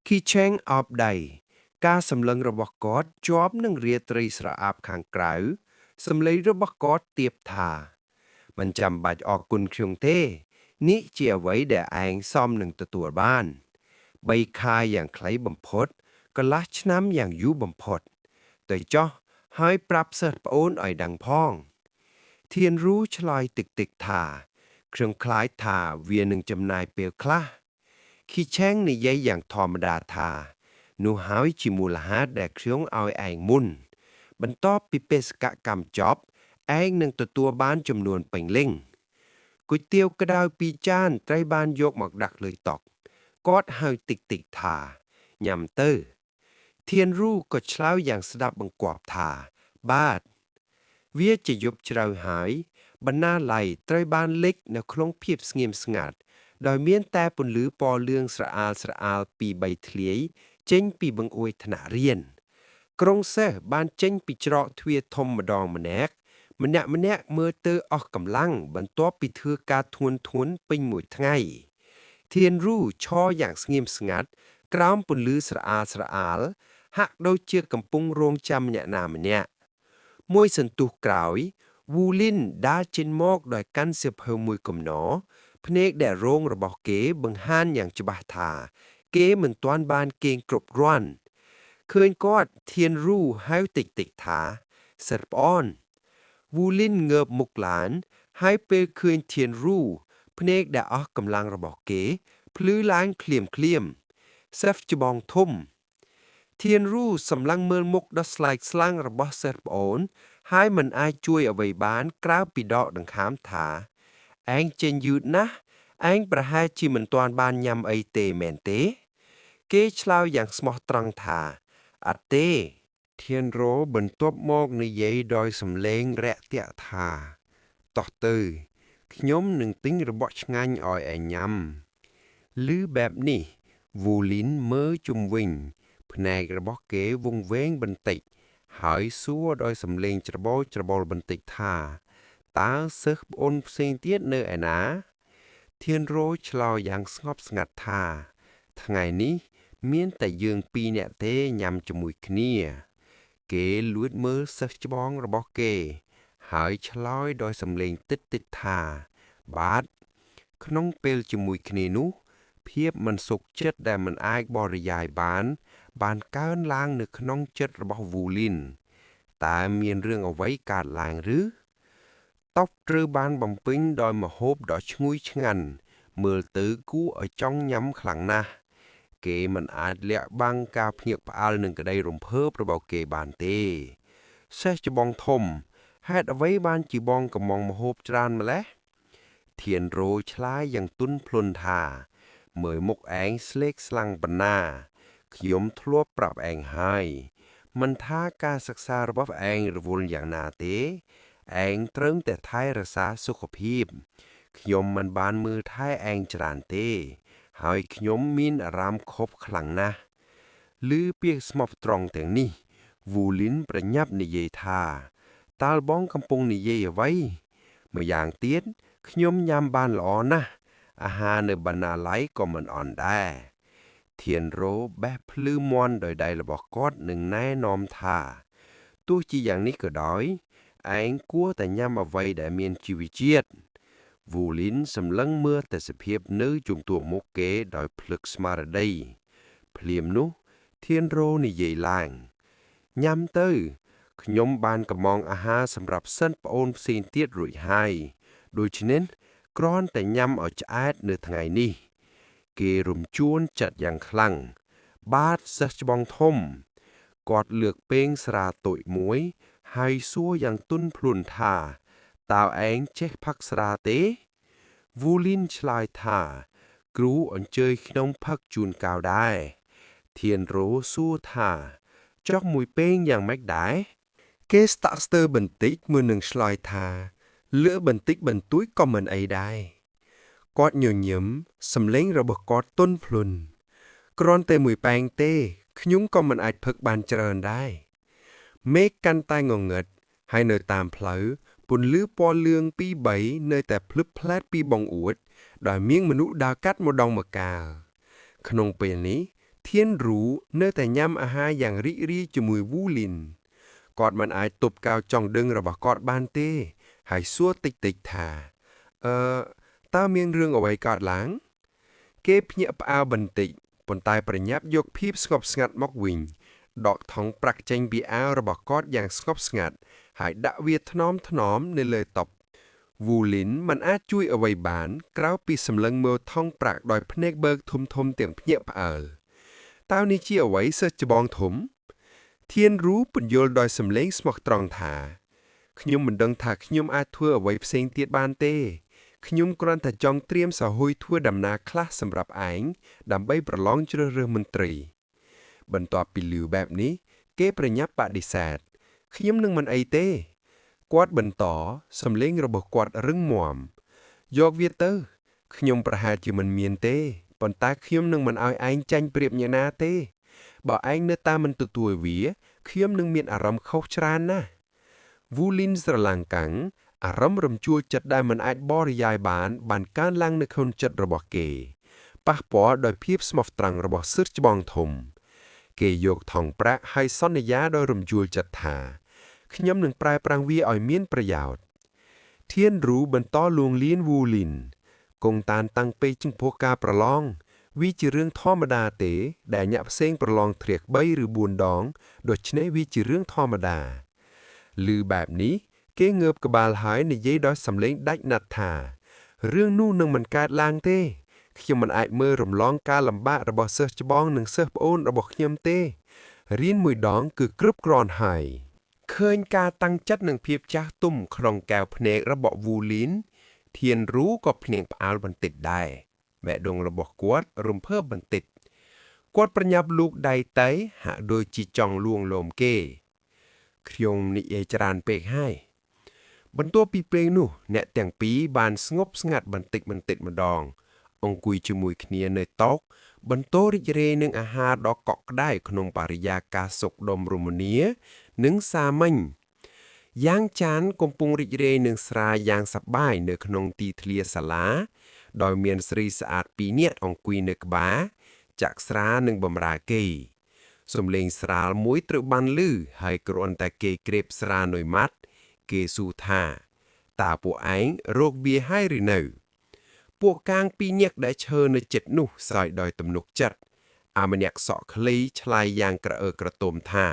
ឃីឆេងអបដៃការសម្លឹងរបស់គាត់ជាប់នឹងរាត្រីស្រអាប់ខាងក្រៅសម្លេងរបស់គាត់ទៀបថាមិនចាំបាច់អរគុណខ្ញុំទេនេះជាអ្វីដែលឯងសមនឹងទទួលបាន3ខែយ៉ាងខ្លីបំផុតកន្លះឆ្នាំយ៉ាងយូរបំផុតទៅចោះហើយប្រាប់សិស្សប្អូនឲ្យដឹងផងធានរូឆ្លើយតិចតិចថាខ្ញុំខ្លាចថាវានឹងចំណាយពេលខ្លះឃីឆេងនិយាយយ៉ាងធម្មតាថានោះហើយជាមូលហេតុដែលខ្ញុំឲ្យឯងមុនបន្ទាប់ពីបេសកកម្មចប់ឯងនឹងទទួលបានចំនួនពេញលេញគុយទាវក្តៅពីរចានត្រូវបានយកមកដាក់លើតុគាត់ហៅតិចតិចថាញ៉ាំទៅធានរូក៏ឆ្លើយយ៉ាងស្ដាប់បង្គាប់ថា បាទវាជាយប់ជ្រៅហើយបណ្ណាល័យត្រូវបានលិចនៅក្នុងភាពស្ងៀមស្ងាត់ដោយមានតែពន្លឺពណ៌លឿងស្រអាលស្រអាលពីបីធ្លាយចេញពីបង្អួចថ្នាក់រៀនក្រុងសិស្សបានចេញពីច្រកទ្វារធំម្ដងម្នាក់ម្នាក់ម្នាក់មើលទៅអស់កម្លាំងបន្ទាប់ពីធ្វើការធ្ងន់ធ្ងរពេញមួយថ្ងៃធានរូឈរយ៉ាងស្ងៀមស្ងាត់ក្រោមពន្លឺស្រអាលស្រអាលហាក់ដូចជាកំពុងរងចាំអ្នកណាម្នាក់មួយសន្ទុះក្រោយវូលីនដើរចេញមកដោយកាន់សៀវភៅមួយកំណរភ្នែកដែលរងរបស់គេបង្ហាញយ៉ាងច្បាស់ថា គេមិនទាន់បានគេងគ្រប់គ្រាន់ឃើញគាត់ធានរូហៅតិចតិចថាសិតប្អូនវូលីនងើបមុខឡានហើយពេលឃើញធានរូភ្នែកដែលអស់កម្លាំងរបស់គេភ្លឺឡើងក្លៀមក្លៀមសិស្សច្បងធំធានរូសម្លឹងមើលមុខដ៏ស្លែកស្លាំងរបស់សិស្សប្អូនហើយមិនអាចជួយអ្វីបានក្រៅពីដកដង្ហើមថាឯងចេញយឺតណាស់ឯងប្រហែលជាមិនទាន់បានញ៉ាំអីទេមែនទេ គេឆ្លើយយ៉ាងស្មោះត្រង់ថាអត់ទេ ធានរ៉ូបន្ទាប់មកនិយាយដោយសំឡេងរាក់ទាក់ថាតោះទៅខ្ញុំនឹងទិញរបស់ឆ្ងាញ់ឲ្យឯងញ៉ាំឮបែបនេះ វូលីនមើលជុំវិញ ភ្នែករបស់គេវង្វេងបន្តិច ហើយសួរដោយសំឡេងច្របូកច្របល់បន្តិចថាតើសិស្សប្អូនផ្សេងទៀតនៅឯណា ធានរ៉ូឆ្លើយយ៉ាងស្ងប់ស្ងាត់ថា ថ្ងៃនេះមានតែយើងពីរនាក់ទេញ៉ាំជាមួយគ្នា គេលួចមើលសិស្សច្បងរបស់គេ ហើយឆ្លើយដោយសំឡេងតិចៗថា បាទ ក្នុងពេលជាមួយគ្នានោះ ភាពមិនសុខចិត្តដែលមិនអាចបរិយាយបាន បានកើនឡើងនៅក្នុងចិត្តរបស់វូលីនតើមានរឿងអ្វីកើតឡើងឬ តុត្រូវបានបំពេញដោយម្ហូបដ៏ឈ្ងុយឆ្ងាញ់មើលទៅគួរឲ្យចង់ញ៉ាំខ្លាំងណាស់ គេមិនអាចលាក់បាំងការភ្ញាក់ផ្អើលនឹងក្តីរំភើបរបស់គេបានទេ សេះច្បងធំ ហេតុអ្វីបានជាបងកំងម្ហូបច្រើនម្ល៉េះធានរោឆ្លើយយ៉ាងទន់ភ្លន់ថា មើលមុខឯងស្លេកស្លាំងប៉ុណ្ណា ខ្ញុំធ្លាប់ប្រាប់ឯងហើយ មិនថាការសិក្សារបស់ឯងរវល់យ៉ាងណាទេ ឯងត្រូវតែថែរក្សាសុខភាព ខ្ញុំមិនបានមើលថែឯងច្រើនទេ ហើយខ្ញុំមានអារម្មណ៍ខប់ខ្លាំងណាស់ឮពាក្យស្មោះត្រង់ទាំងនេះវូលីនប្រញាប់និយាយថាតើបងកំពុងនិយាយអ្វីម្យ៉ាងទៀតខ្ញុំញ៉ាំបានល្អណាស់អាហារនៅបណ្ណាល័យក៏មិនអន់ដែរធានរ៉ូបេះភ្លឺមន់ដោយដៃរបស់គាត់នឹងណែនាំថាទោះជាយ៉ាងនេះក៏ដោយឯងគួរតែញ៉ាំអ្វីដែលមានជីវជាតិវូលីនសម្លឹងមើលតែសភាពនៅជំទួមុខគេដោយភ្លឹកស្មារតីភ្លាមនោះធានរ៉ូនិយាយឡើងញ៉ាំទៅខ្ញុំបានកំងអាហារសម្រាប់សិនប្អូនផ្សេងទៀតរួចហើយដូច្នេះគ្រាន់តែញ៉ាំឲ្យឆ្អែតនៅថ្ងៃនេះគេរំជួនចិត្តយ៉ាងខ្លាំងបាទសិស្សច្បងធំគាត់លើកពែងស្រាតូចមួយហើយសួរយ៉ាងទន់ភ្លន់ថាតើឯងចេះផឹកស្រាទេវូលីនឆ្លើយថាគ្រូអញ្ជើញខ្ញុំផឹកជូនកៅដែរធានរ៉ូសួរថាចុះមួយពែងយ៉ាងម៉េចដែរ គេស្តាក់ស្ទើរបន្តិចមុននឹងឆ្លើយថា លើបន្តិចបន្តួចក៏មិនអីដែរគាត់ញញឹមសំឡេងរបស់គាត់ទន់ភ្លន់គ្រាន់តែមួយប៉ែងទេខ្ញុំក៏មិនអាចផឹកបានច្រើនដែរមេឃកាន់តែងងឹតហើយនៅតាមផ្លូវពន្លឺពណ៌លឿងពីរបីនៅតែភ្លឹបផ្លែតពីបងអួតដោយមានមនុស្សដើរកាត់ម្ដងម្កាលក្នុងពេលនេះធានរូនៅតែញ៉ាំអាហារយ៉ាងរីករាយជាមួយវូលីនគាត់មិនអាចទប់កៅចង់ដឹងរបស់គាត់បានទេ ហើយសួរតិចៗថាអឺតើមានរឿងអ្វីកើតឡើង គេភ្ញាក់ផ្អើលបន្តិចប៉ុន្តែប្រញាប់យកភាពស្ងប់ស្ងាត់មកវិញដកថង់ប្រាក់ចេញពីអាវរបស់គាត់យ៉ាងស្ងប់ស្ងាត់ហើយដាក់វាថ្នមថ្នមនៅលើតុវូលីនមិនអាចជួយអ្វីបាន ក្រៅពីសម្លឹងមើលថង់ប្រាក់ដោយភ្នែកបើកធំធំទាំងភ្ញាក់ផ្អើលតើនេះជាអ្វីសិស្សច្បងធំ ធានរូពន្យល់ដោយសំឡេងស្មោះត្រង់ថាខ្ញុំមិនដឹងថាខ្ញុំអាចធ្វើអ្វីផ្សេងទៀតបានទេខ្ញុំគ្រាន់តែចង់ត្រៀមសហុយធ្វើដំណើរខ្លះសម្រាប់ឯងដើម្បីប្រឡងជ្រើសរើសមន្ត្រី បន្ទាប់ពីឮបែបនេះ គេប្រញាប់បដិសេធខ្ញុំនឹងមិនអីទេគាត់បន្តសំឡេងរបស់គាត់រឹងមាំយកវាទៅខ្ញុំប្រហែលជាមិនមានទេប៉ុន្តែខ្ញុំនឹងមិនឲ្យឯងចាញ់ប្រៀបអ្នកណាទេបើឯងនៅតាមមិនទទួលវាខ្ញុំនឹងមានអារម្មណ៍ខុសច្រើនណាស់វូលីនស្រឡាំងកាំងអារម្មណ៍រំជួលចិត្តដែលមិនអាចបរិយាយបានបានកើនឡើងនៅក្នុងចិត្តរបស់គេប៉ះពាល់ដោយភាពស្មោះត្រង់របស់សិស្សច្បងធំ គេយកថង់ប្រាក់ហើយសន្យាដោយរំជួលចិត្តថាខ្ញុំនឹងប្រែប្រាំងវាឲ្យមានប្រយោជន៍ធានរូបន្តលួងលៀនវូលីនគង់តានតាំងពេកចំពោះការប្រឡងវាជារឿងធម្មតាទេ ដែលអ្នកផ្សេងប្រឡងធ្រាក3ឬ4ដងដូច្នេះវាជារឿងធម្មតាឮបែបនេះគេងើបក្បាលហើយនិយាយដោយសំឡេងដាច់ណាត់ថារឿងនោះនឹងមិនកើតឡើងទេខ្ញុំមិនអាចមើលរំលងការលំបាករបស់សិស្សច្បងនិងសិស្សប្អូនរបស់ខ្ញុំទេរៀនមួយដងគឺគ្រប់គ្រាន់ហើយឃើញការតាំងចិត្តនិងភាពចាស់ទុំក្នុងកែវភ្នែករបស់វូលីនធានរូក៏ភ្នាងផ្អើលបន្តិចដែរបេះដូងរបស់គាត់រំភើបបន្តិចគាត់ប្រញាប់លូកដៃតៃហាក់ដូចជាចង់លួងលោមគេខ្ញុំនិយាយច្រើនពេកហើយបន្ទាប់ពីពេលនោះអ្នកទាំងពីរបានស្ងប់ស្ងាត់បន្តិចបន្តិចម្ដង អង្គុយជាមួយគ្នានៅតុបន្តរីករាយនឹងអាហារដ៏កក់ក្ដៅក្នុងបរិយាកាសសុខដុមរមនា និងសាមញ្ញយ៉ាងចានកំពុងរីករាយនឹងស្រាយ៉ាងសប្បាយនៅក្នុងទីធ្លាសាលា ដោយមានស្រីស្អាតពីរនាក់អង្គុយនៅក្បាលចាក់ស្រានិងបម្រើគេសំឡេងស្រាលមួយត្រូវបានឮហើយគ្រាន់តែគេក្រេបស្រាមួយម៉ាត់ គេសួរថាតើពួកឯងរកវាហើយឬនៅ ពួកកាងពីរនាក់ដែលឈើនៅចិត្តនោះស្រោចដោយទំនុកចិត្តអាម្នាក់សក់ខ្លីឆ្លើយយ៉ាងក្រអឺក្រទមថា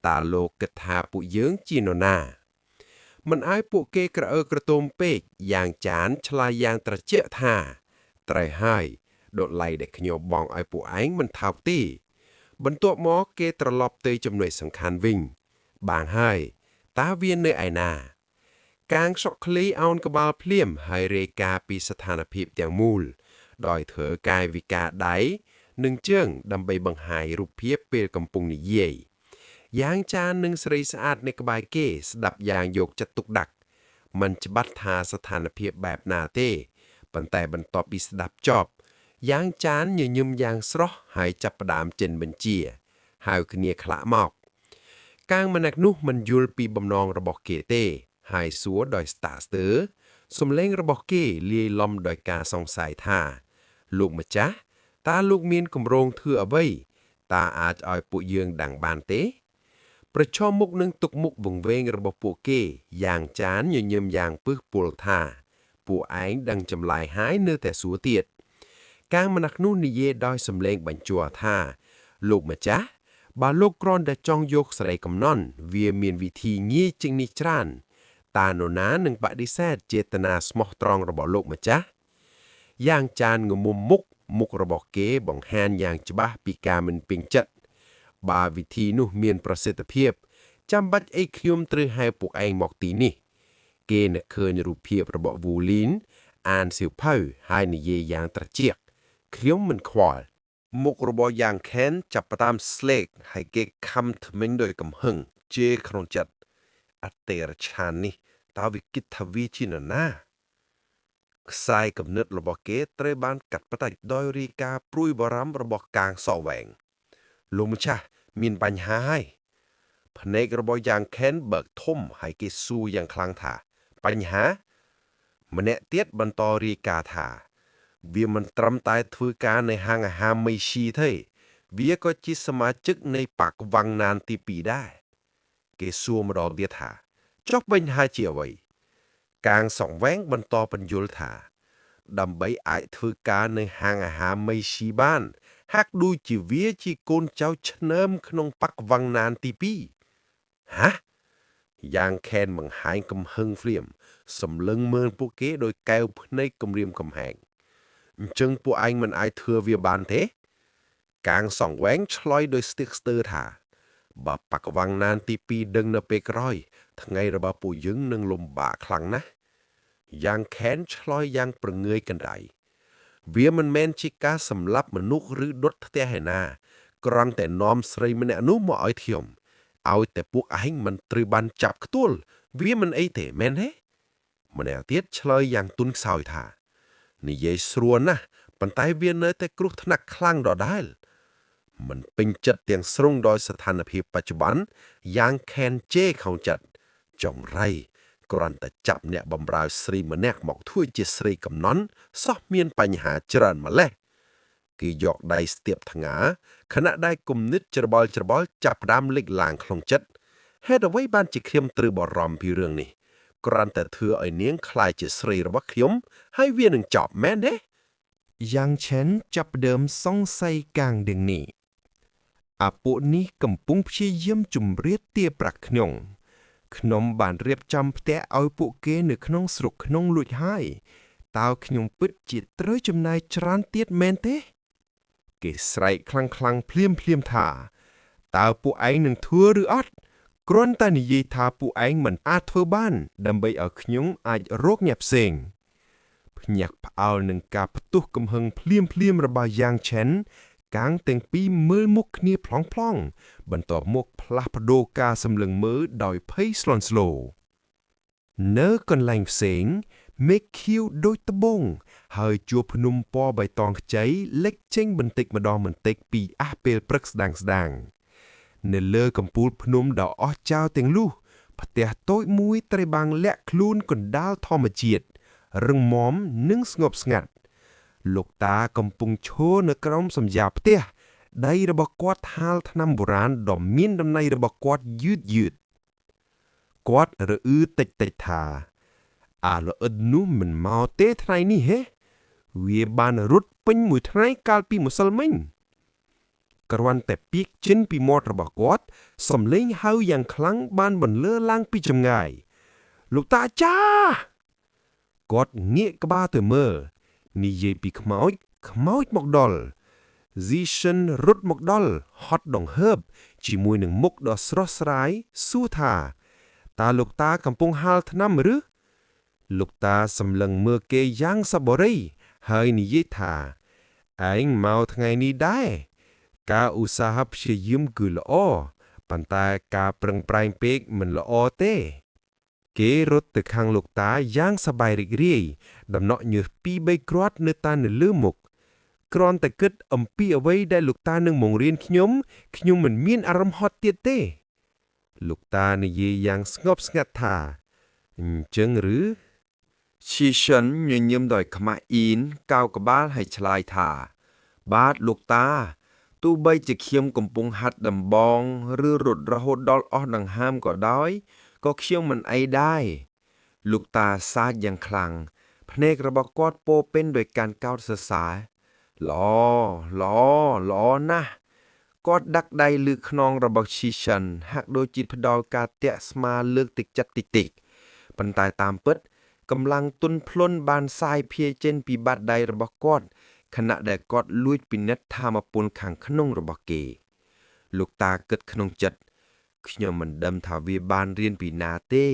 តើលោកគិតថាពួកយើងជានរណា មិនឲ្យពួកគេក្រអឺក្រទមពេកយ៉ាងចានឆ្លើយយ៉ាងត្រជាក់ថាត្រូវហើយដុតឡៃដែលខ្ញុំបងឲ្យពួកឯងមិនថោកទេបន្ទាប់មកគេត្រឡប់ទៅចំណុចសំខាន់វិញ បានហើយតើវានៅឯណា កាងសក់ឃ្លីអោនក្បាលភ្លាមហើយរាយការណ៍ពីស្ថានភាពទាំងមូល ដោយធ្វើកាយវិការដៃនិងជើងដើម្បីបង្ហាញរូបភាពពេលកំពុងនិយាយយ៉ាងចាននិងស្រីស្អាតនៅក្បែរគេស្ដាប់យ៉ាងយកចិត្តទុកដាក់មិនច្បាស់ថាស្ថានភាពបែបណាទេប៉ុន្តែបន្ទាប់ពីស្ដាប់ចប់យ៉ាងចានញញឹមយ៉ាងស្រស់ហើយចាប់ផ្ដើមចិនបញ្ជាហៅគ្នាខ្លាក់មក កាងម្នាក់នោះមិនយល់ពីបំណងរបស់គេទេ ហើយសួរដោយស្តាស្ទើរសំឡេងរបស់គេលាយឡំដោយការសង្ស័យថា លោកម្ចាស់តើលោកមានគម្រោងធ្វើអ្វីតើអាចឲ្យពួកយើងដឹងបានទេ ប្រឈមមុខនឹងទុកមុខវង្វេងរបស់ពួកគេយ៉ាងចានញញឹមយ៉ាងពឹសពលថា ពួកឯងដឹងចម្លើយហើយនៅតែសួរទៀតកាងម្នាក់នោះនិយាយដោយសំឡេងបញ្ជ័រថា លោកម្ចាស់បើលោកគ្រាន់តែចង់យកស្រីកំណន់វាមានវិធីងាយជាងនេះច្រើនតើនរណានឹងបដិសេធចេតនាស្មោះត្រង់របស់លោកម្ចាស់យ៉ាងចានងមុំមុខមុខរបស់គេបង្ហាញយ៉ាងច្បាស់ពីការមិនពេញចិត្តបើវិធីនោះមានប្រសិទ្ធភាពចាំបាច់អីខ្ញុំត្រូវហៅពួកឯងមកទីនេះ គេនឹកឃើញរូបភាពរបស់វូលីនអានសៀវភៅហើយនិយាយយ៉ាងត្រជាក់ខ្ញុំមិនខ្វល់ មុខរបស់យ៉ាងខេនចាប់ផ្ដើមស្លេកហើយគេខំថ្មិញដោយកំហឹងជេរក្នុងចិត្តអតិរឆាននេះតើវាគិតថាវាជានរណាខ្សែគំនិតរបស់គេត្រូវបានកាត់ផ្តាច់ដោយរីកាព្រួយបារម្ភរបស់កាងសវែងលោកម្ចាស់មានបញ្ហាហើយភ្នែករបស់យ៉ាងខេនបើកធំហើយគេសួរយ៉ាងខ្លាំងថា បញ្ហា ម្នាក់ទៀតបន្តរាយការណ៍ថា វាមិនត្រឹមតែធ្វើការនៅហាងអាហារមេស៊ីទេ វាក៏ជាសមាជិកនៃបក្សវ៉ាំងណានទី2ដែរ គេសួរម្ដងទៀតថាចុះបញ្ហាជាអ្វី កាងសង្វែងបន្តបញ្យល់ថា ដើម្បីអាចធ្វើការនៅហាងអាហារមេស៊ីបាន ហាក់ដូចជាវាជាកូនចៅឆ្នើមក្នុងបក្សវ៉ាំងណានទី2ហាយ៉ាងខេនបង្ហាញកំហឹងភ្លាមសម្លឹងមើលពួកគេដោយកែវភ្នែកគំរាមកំហែងអញ្ចឹងពួកឯងមិនអាចធ្វើវាបានទេ កាងសង្វែងឆ្លើយដោយស្ទើរស្ទើរថាបើបក្សវ៉ាំងណានទី2ដឹងនៅពេលក្រោយ ថ្ងៃរបស់ពួកយើងនឹងលំបាកខ្លាំងណាស់យ៉ាងខេនឆ្លើយយ៉ាងប្រងើយកណ្ដៃវាមិនមែនជាការសម្លាប់មនុស្សឬដុតផ្ទះឯណាគ្រាន់តែនាំស្រីម្នាក់នោះមកឲ្យខ្ញុំឲ្យតែពួកឯងមិនត្រូវបានចាប់ខ្ទួលវាមិនអីទេមែនទេម្នាក់ទៀតឆ្លើយយ៉ាងទន់ខ្សោយថា និយាយស្រួលណាស់ប៉ុន្តែវានៅតែគ្រោះថ្នាក់ខ្លាំងដដែលមិនពេញចិត្តទាំងស្រុងដោយស្ថានភាពបច្ចុប្បន្នយ៉ាងខេនជេរខោចិត្តចង្រៃគ្រាន់តែចាប់អ្នកបំរើស្រីម្នាក់មកធ្វើជាស្រីកំណន់សោះមានបញ្ហាច្រើនម្ល៉េះគេយកដៃស្ទាបថ្ងាខណៈដែលគំនិតច្របល់ច្របល់ចាប់ផ្ដើមលេចឡើងក្នុងចិត្តហេតុអ្វីបានជាខ្ញុំត្រូវបារម្ភពីរឿងនេះគ្រាន់តែធ្វើឲ្យនាងក្លាយជាស្រីរបស់ខ្ញុំហើយវានឹងចប់មែនទេ យ៉ាងឆិនចាប់ផ្ដើមសង្ស័យកាងដឹងនេះអាពួកនេះកំពុងព្យាយាមជំរាបទាប្រាក់ខ្ញុំខ្ញុំបានរៀបចំផ្ទះឲ្យពួកគេនៅក្នុងស្រុកក្នុងលួចហើយតើខ្ញុំពិតជាត្រូវចំណាយច្រើនទៀតមែនទេ គេស្រែកខ្លាំងខ្លាំងៗភ្លាមភ្លាមៗថាតើពួកឯងនឹងធ្វើឬអត់គ្រាន់តែនិយាយថាពួកឯងមិនអាចធ្វើបាន ដើម្បីឲ្យខ្ញុំអាចរកអ្នកផ្សេង ភ្ញាក់ផ្អើលនឹងការផ្ទុះកំហឹងភ្លាមភ្លាមៗរបស់យ៉ាងឆិនកាងទាំងពីរមើលមុខគ្នាប្លង់ប្លង់បន្ទាប់មកផ្លាស់ប្ដូរការសម្លឹងមើលដោយភ័យស្លន់ស្លោនៅកន្លែងផ្សេង មេឃខៀវដូចត្បូងហើយជួរភ្នំពណ៌បៃតងខ្ចីលេចចេញបន្តិចម្ដងបន្តិចពីអះពេលព្រឹកស្ដាងស្ដាងនៅលើកំពូលភ្នំដ៏អស្ចារ្យទាំងនោះផ្ទះតូចមួយត្រូវបានលាក់ខ្លួនកណ្ដាលធម្មជាតិរឹងមាំនិងស្ងប់ស្ងាត់លោកតាកំពុងឈរនៅក្រោមសំយាផ្ទះដៃរបស់គាត់ហាលថ្នាំបុរាណដ៏មានតម្លៃរបស់គាត់យឺតយឺតគាត់រអ៊ឺតិចតិចថា អាល្អិតនោះមិនមកទេថ្ងៃនេះហេវាបានរត់ពេញមួយថ្ងៃកាលពីម្សិលមិញគ្រាន់តែពាក្យចេញពីមាត់របស់គាត់សំឡេងហៅយ៉ាងខ្លាំងបានបន្លឺឡើងពីចម្ងាយលោកតាចាគាត់ងាកក្បាលទៅមើលនិយាយពីខ្មោចខ្មោចមកដល់ស៊ីសិនរត់មកដល់ហត់ដង្ហើបជាមួយនឹងមុខដ៏ស្រស់ស្រាយសួរថាតើលោកតាកំពុងហាលថ្នាំឬ លោកតាសម្លឹងមើលគេយ៉ាងសប្បុរីហើយនិយាយថាឯងមកថ្ងៃនេះដែរការឧស្សាហ៍ព្យាយាមគឺល្អប៉ុន្តែការប្រឹងប្រែងពេកមិនល្អទេ គេរត់ទៅខាងលោកតាយ៉ាងសប្បាយរីករាយដំណក់ញើសពីរបីគ្រាប់នៅតានៅលើមុខគ្រាន់តែគិតអំពីអ្វីដែលលោកតានឹងបង្រៀនខ្ញុំខ្ញុំមិនមានអារម្មណ៍ហត់ទៀតទេ លោកតានិយាយយ៉ាងស្ងប់ស្ងាត់ថាអញ្ចឹងឬ ឈីសិនញញឹមដោយខ្មាស់អៀនកោរក្បាលហើយឆ្លើយថា បាទលោកតាទោះបីជាខ្ញុំកំពុងហាត់ដំបងឬរត់រហូតដល់អស់ដង្ហើមក៏ដោយក៏ខ្ញុំមិនអីដែរលោកតាសាចយ៉ាងខ្លាំងភ្នែករបស់គាត់ពោរពេញដោយការកោតសរសើរល្អល្អល្អណាស់គាត់ដាក់ដៃលើខ្នងរបស់ឈីសិនហាក់ដូចជាផ្ដល់ការតាក់ស្មាលើកទឹកចិត្តតិចៗប៉ុន្តែតាមពិត កម្លាំងទន់ភ្លន់បានសាយភាយចេញពីបាតដៃរបស់គាត់ខណៈដែលគាត់លួចពិនិត្យថាមពលខាងក្នុងរបស់គេ លោកតាគិតក្នុងចិត្តខ្ញុំមិនដឹងថាវាបានរៀនពីណាទេ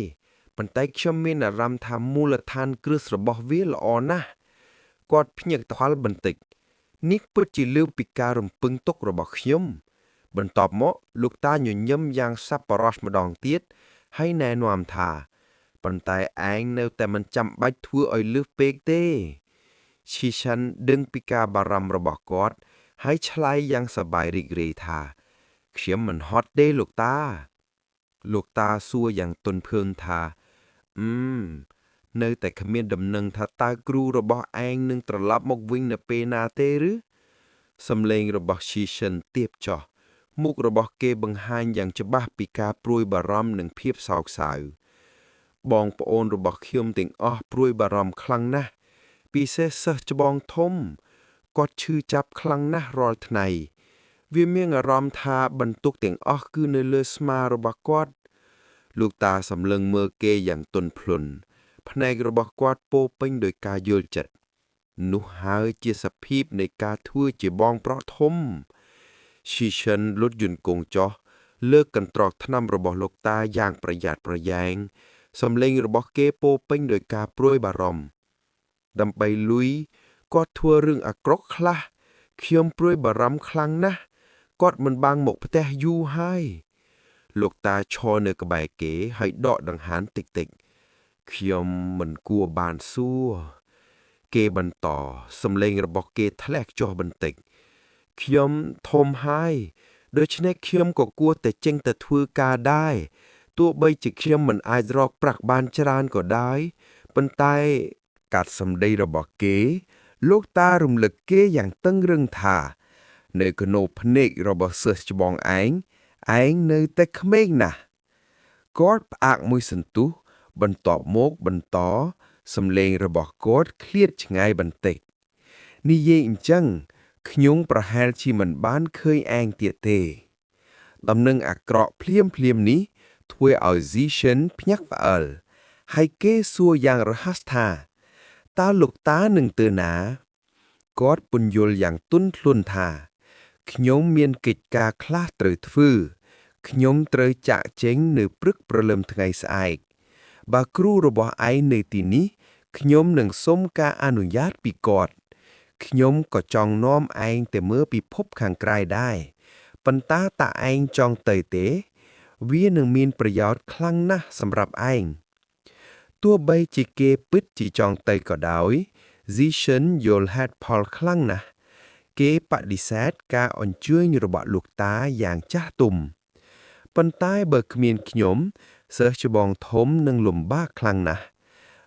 ប៉ុន្តែខ្ញុំមានអារម្មណ៍ថាមូលដ្ឋានគ្រឹះរបស់វាល្អណាស់គាត់ភ្ញាក់ផ្អើលបន្តិចនេះពិតជាលើសពីការរំពឹងទុករបស់ខ្ញុំ បន្ទាប់មកលោកតាញញឹមយ៉ាងសប្បុរសម្ដងទៀតហើយណែនាំថាប៉ុន្តែឯងនៅតែមិនចាំបាច់ធ្វើឲ្យលើសពេកទេឈីសិនដឹងពីការបារម្ភរបស់គាត់ហើយឆ្លើយយ៉ាងសប្បាយរីករាយថាខ្ញុំមិនហត់ទេលោកតា លោកតាសួរយ៉ាងទន់ភ្លន់ថាអឺមនៅតែគ្មានដំណឹងថាតើគ្រូរបស់ឯងនឹងត្រឡប់មកវិញនៅពេលណាទេឬសំឡេងរបស់ឈីសិនទាបចុះមុខរបស់គេបង្ហាញយ៉ាងច្បាស់ពីការព្រួយបារម្ភនិងភាពសោកសៅ បងប្អូនរបស់ខ្ញុំទាំងអស់ព្រួយបារម្ភខ្លាំងណាស់ពិសេសសិស្សច្បងធំគាត់ឈឺចាប់ខ្លាំងណាស់រាល់ថ្ងៃវាមានអារម្មណ៍ថាបន្ទុកទាំងអស់គឺនៅលើស្មារបស់គាត់លោកតាសម្លឹងមើលគេយ៉ាងទន់ភ្លន់ភ្នែករបស់គាត់ពោរពេញដោយការយល់ចិត្តនោះហើយជាសភាពនៃការធ្វើជាបងប្រុសធំឈីសិនលុតយន្តគងចុះលើកកន្ត្រកថ្នាំរបស់លោកតាយ៉ាងប្រយ័ត្នប្រយែង សំឡេងរបស់គេពោរពេញដោយការព្រួយបារម្ភដើម្បីលុយគាត់ធ្វើរឿងអាក្រក់ខ្លះខ្ញុំព្រួយបារម្ភខ្លាំងណាស់គាត់មិនបានមកផ្ទះយូរហើយលោកតាឈរនៅក្បែរគេហើយដកដង្ហើមតិចតិចៗខ្ញុំមិនគួរបានសួរគេបន្តសំឡេងរបស់គេធ្លាក់ចុះបន្តិចខ្ញុំធំហើយដូច្នេះខ្ញុំក៏គួរតែចេញទៅធ្វើការដែរ ទោះបីជាខ្ញុំមិនអាចរកប្រាក់បានច្រើនក៏ដោយប៉ុន្តែ កាត់សម្ដីរបស់គេ លោកតារំលឹកគេយ៉ាងតឹងរឹងថា នៅក្នុងភ្នែករបស់សិស្សច្បងឯងឯងនៅតែក្មេងណាស់គាត់ផ្អាកមួយសន្ទុះបន្ទាប់មកបន្តសំឡេងរបស់គាត់ឃ្លាតឆ្ងាយបន្តិចនិយាយអញ្ចឹងខ្ញុំប្រហែលជាមិនបានឃើញឯងទៀតទេ ដំណឹងអាក្រក់ភ្លាមភ្លាមនេះធ្វើឲ្យស៊ីសិនភ្ញាក់ផ្អើលហើយគេសួរយ៉ាងរហ័សថាតើលោកតានឹងទៅណាគាត់ពន្យល់យ៉ាងទន់ភ្លន់ថាខ្ញុំមានកិច្ចការខ្លះត្រូវធ្វើខ្ញុំត្រូវចាក់ចេញនៅព្រឹកព្រលឹមថ្ងៃស្អែកបើគ្រូរបស់ឯងនៅទីនេះខ្ញុំនឹងសុំការអនុញ្ញាតពីគាត់ខ្ញុំក៏ចង់នាំឯងទៅមើលពិភពខាងក្រៅដែរប៉ុន្តែតើឯងចង់ទៅទេ វានឹងមានប្រយោជន៍ខ្លាំងណាស់សម្រាប់ឯង ទោះបីជាគេពិតជាចង់ទៅក៏ដោយ ស៊ីសិនយល់ហេតុផលខ្លាំងណាស់គេបដិសេធការអញ្ជើញរបស់លោកតាយ៉ាងចាស់ទុំប៉ុន្តែបើគ្មានខ្ញុំសិស្សច្បងធំនឹងលំបាកខ្លាំងណាស់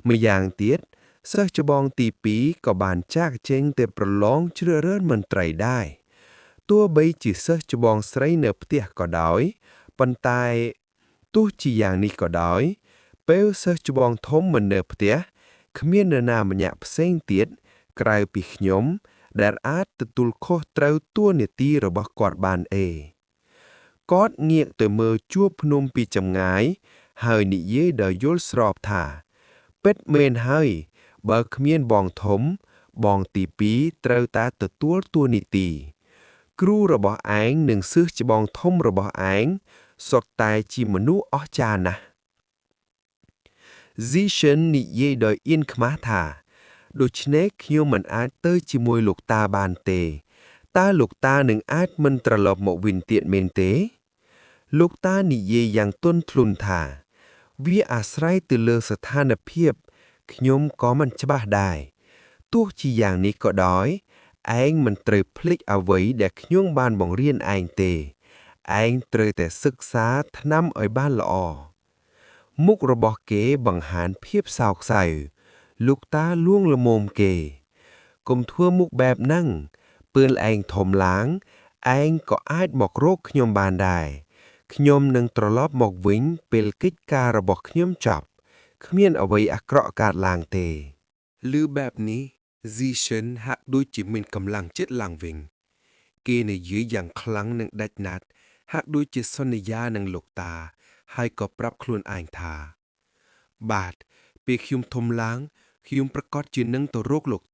ម្យ៉ាងទៀតសិស្សច្បងទី2ក៏បានចាកចេញទៅប្រឡងជ្រើសរើសមន្ត្រីដែរទោះបីជាសិស្សច្បងស្រីនៅផ្ទះក៏ដោយប៉ុន្តែទោះជាយ៉ាងនេះក៏ដោយពេលសិស្សច្បងធំមិននៅផ្ទះគ្មាននរណាម្នាក់ផ្សេងទៀតក្រៅពីខ្ញុំដែលអាចទទួលខុសត្រូវតួនាទីរបស់គាត់បានអេគាត់ងាកទៅមើលជួរភ្នំពីចម្ងាយហើយនិយាយដោយយល់ស្របថា ពិតមែនហើយបើគ្មានបងធំ បងទី2ត្រូវតែទទួលតួនាទី គ្រូរបស់ឯងនិងសិស្សច្បងធំរបស់ឯងសុទ្ធតែជាមនុស្សអស្ចារ្យណាស់ ស៊ីសិននិយាយដោយអៀនខ្មាស់ថាដូច្នេះខ្ញុំមិនអាចទៅជាមួយលោកតាបានទេតើលោកតានឹងអាចមិនត្រឡប់មកវិញទៀតមែនទេ លោកតានិយាយយ៉ាងទន់ភ្លន់ថា វាអាស្រ័យទៅលើស្ថានភាពខ្ញុំក៏មិនច្បាស់ដែរទោះជាយ៉ាងនេះក៏ដោយឯងមិនត្រូវភ្លេចអ្វីដែលខ្ញុំបានបង្រៀនឯងទេឯងត្រូវតែសិក្សាថ្នាំឲ្យបានល្អមុខរបស់គេបង្ហាញភាពសោកសៅលោកតាលួងល្មមគេកុំធ្វើមុខបែបហ្នឹងពេលឯងធំឡើងឯងក៏អាចមករកខ្ញុំបានដែរខ្ញុំនឹងត្រឡប់មកវិញពេលកិច្ចការរបស់ខ្ញុំចប់គ្មានអ្វីអាក្រក់កើតឡើងទេ ឮបែបនេះស៊ីសិនហាក់ដូចជាមានកម្លាំងចិត្តឡើងវិញ គេនិយាយយ៉ាងខ្លាំងនិងដាច់ណាត់ហាក់ដូចជាសន្យានឹងលោកតា ហើយក៏ប្រាប់ខ្លួនឯងថា បាទពេលខ្ញុំធំឡើងខ្ញុំប្រកាសជានឹងទៅរកលោក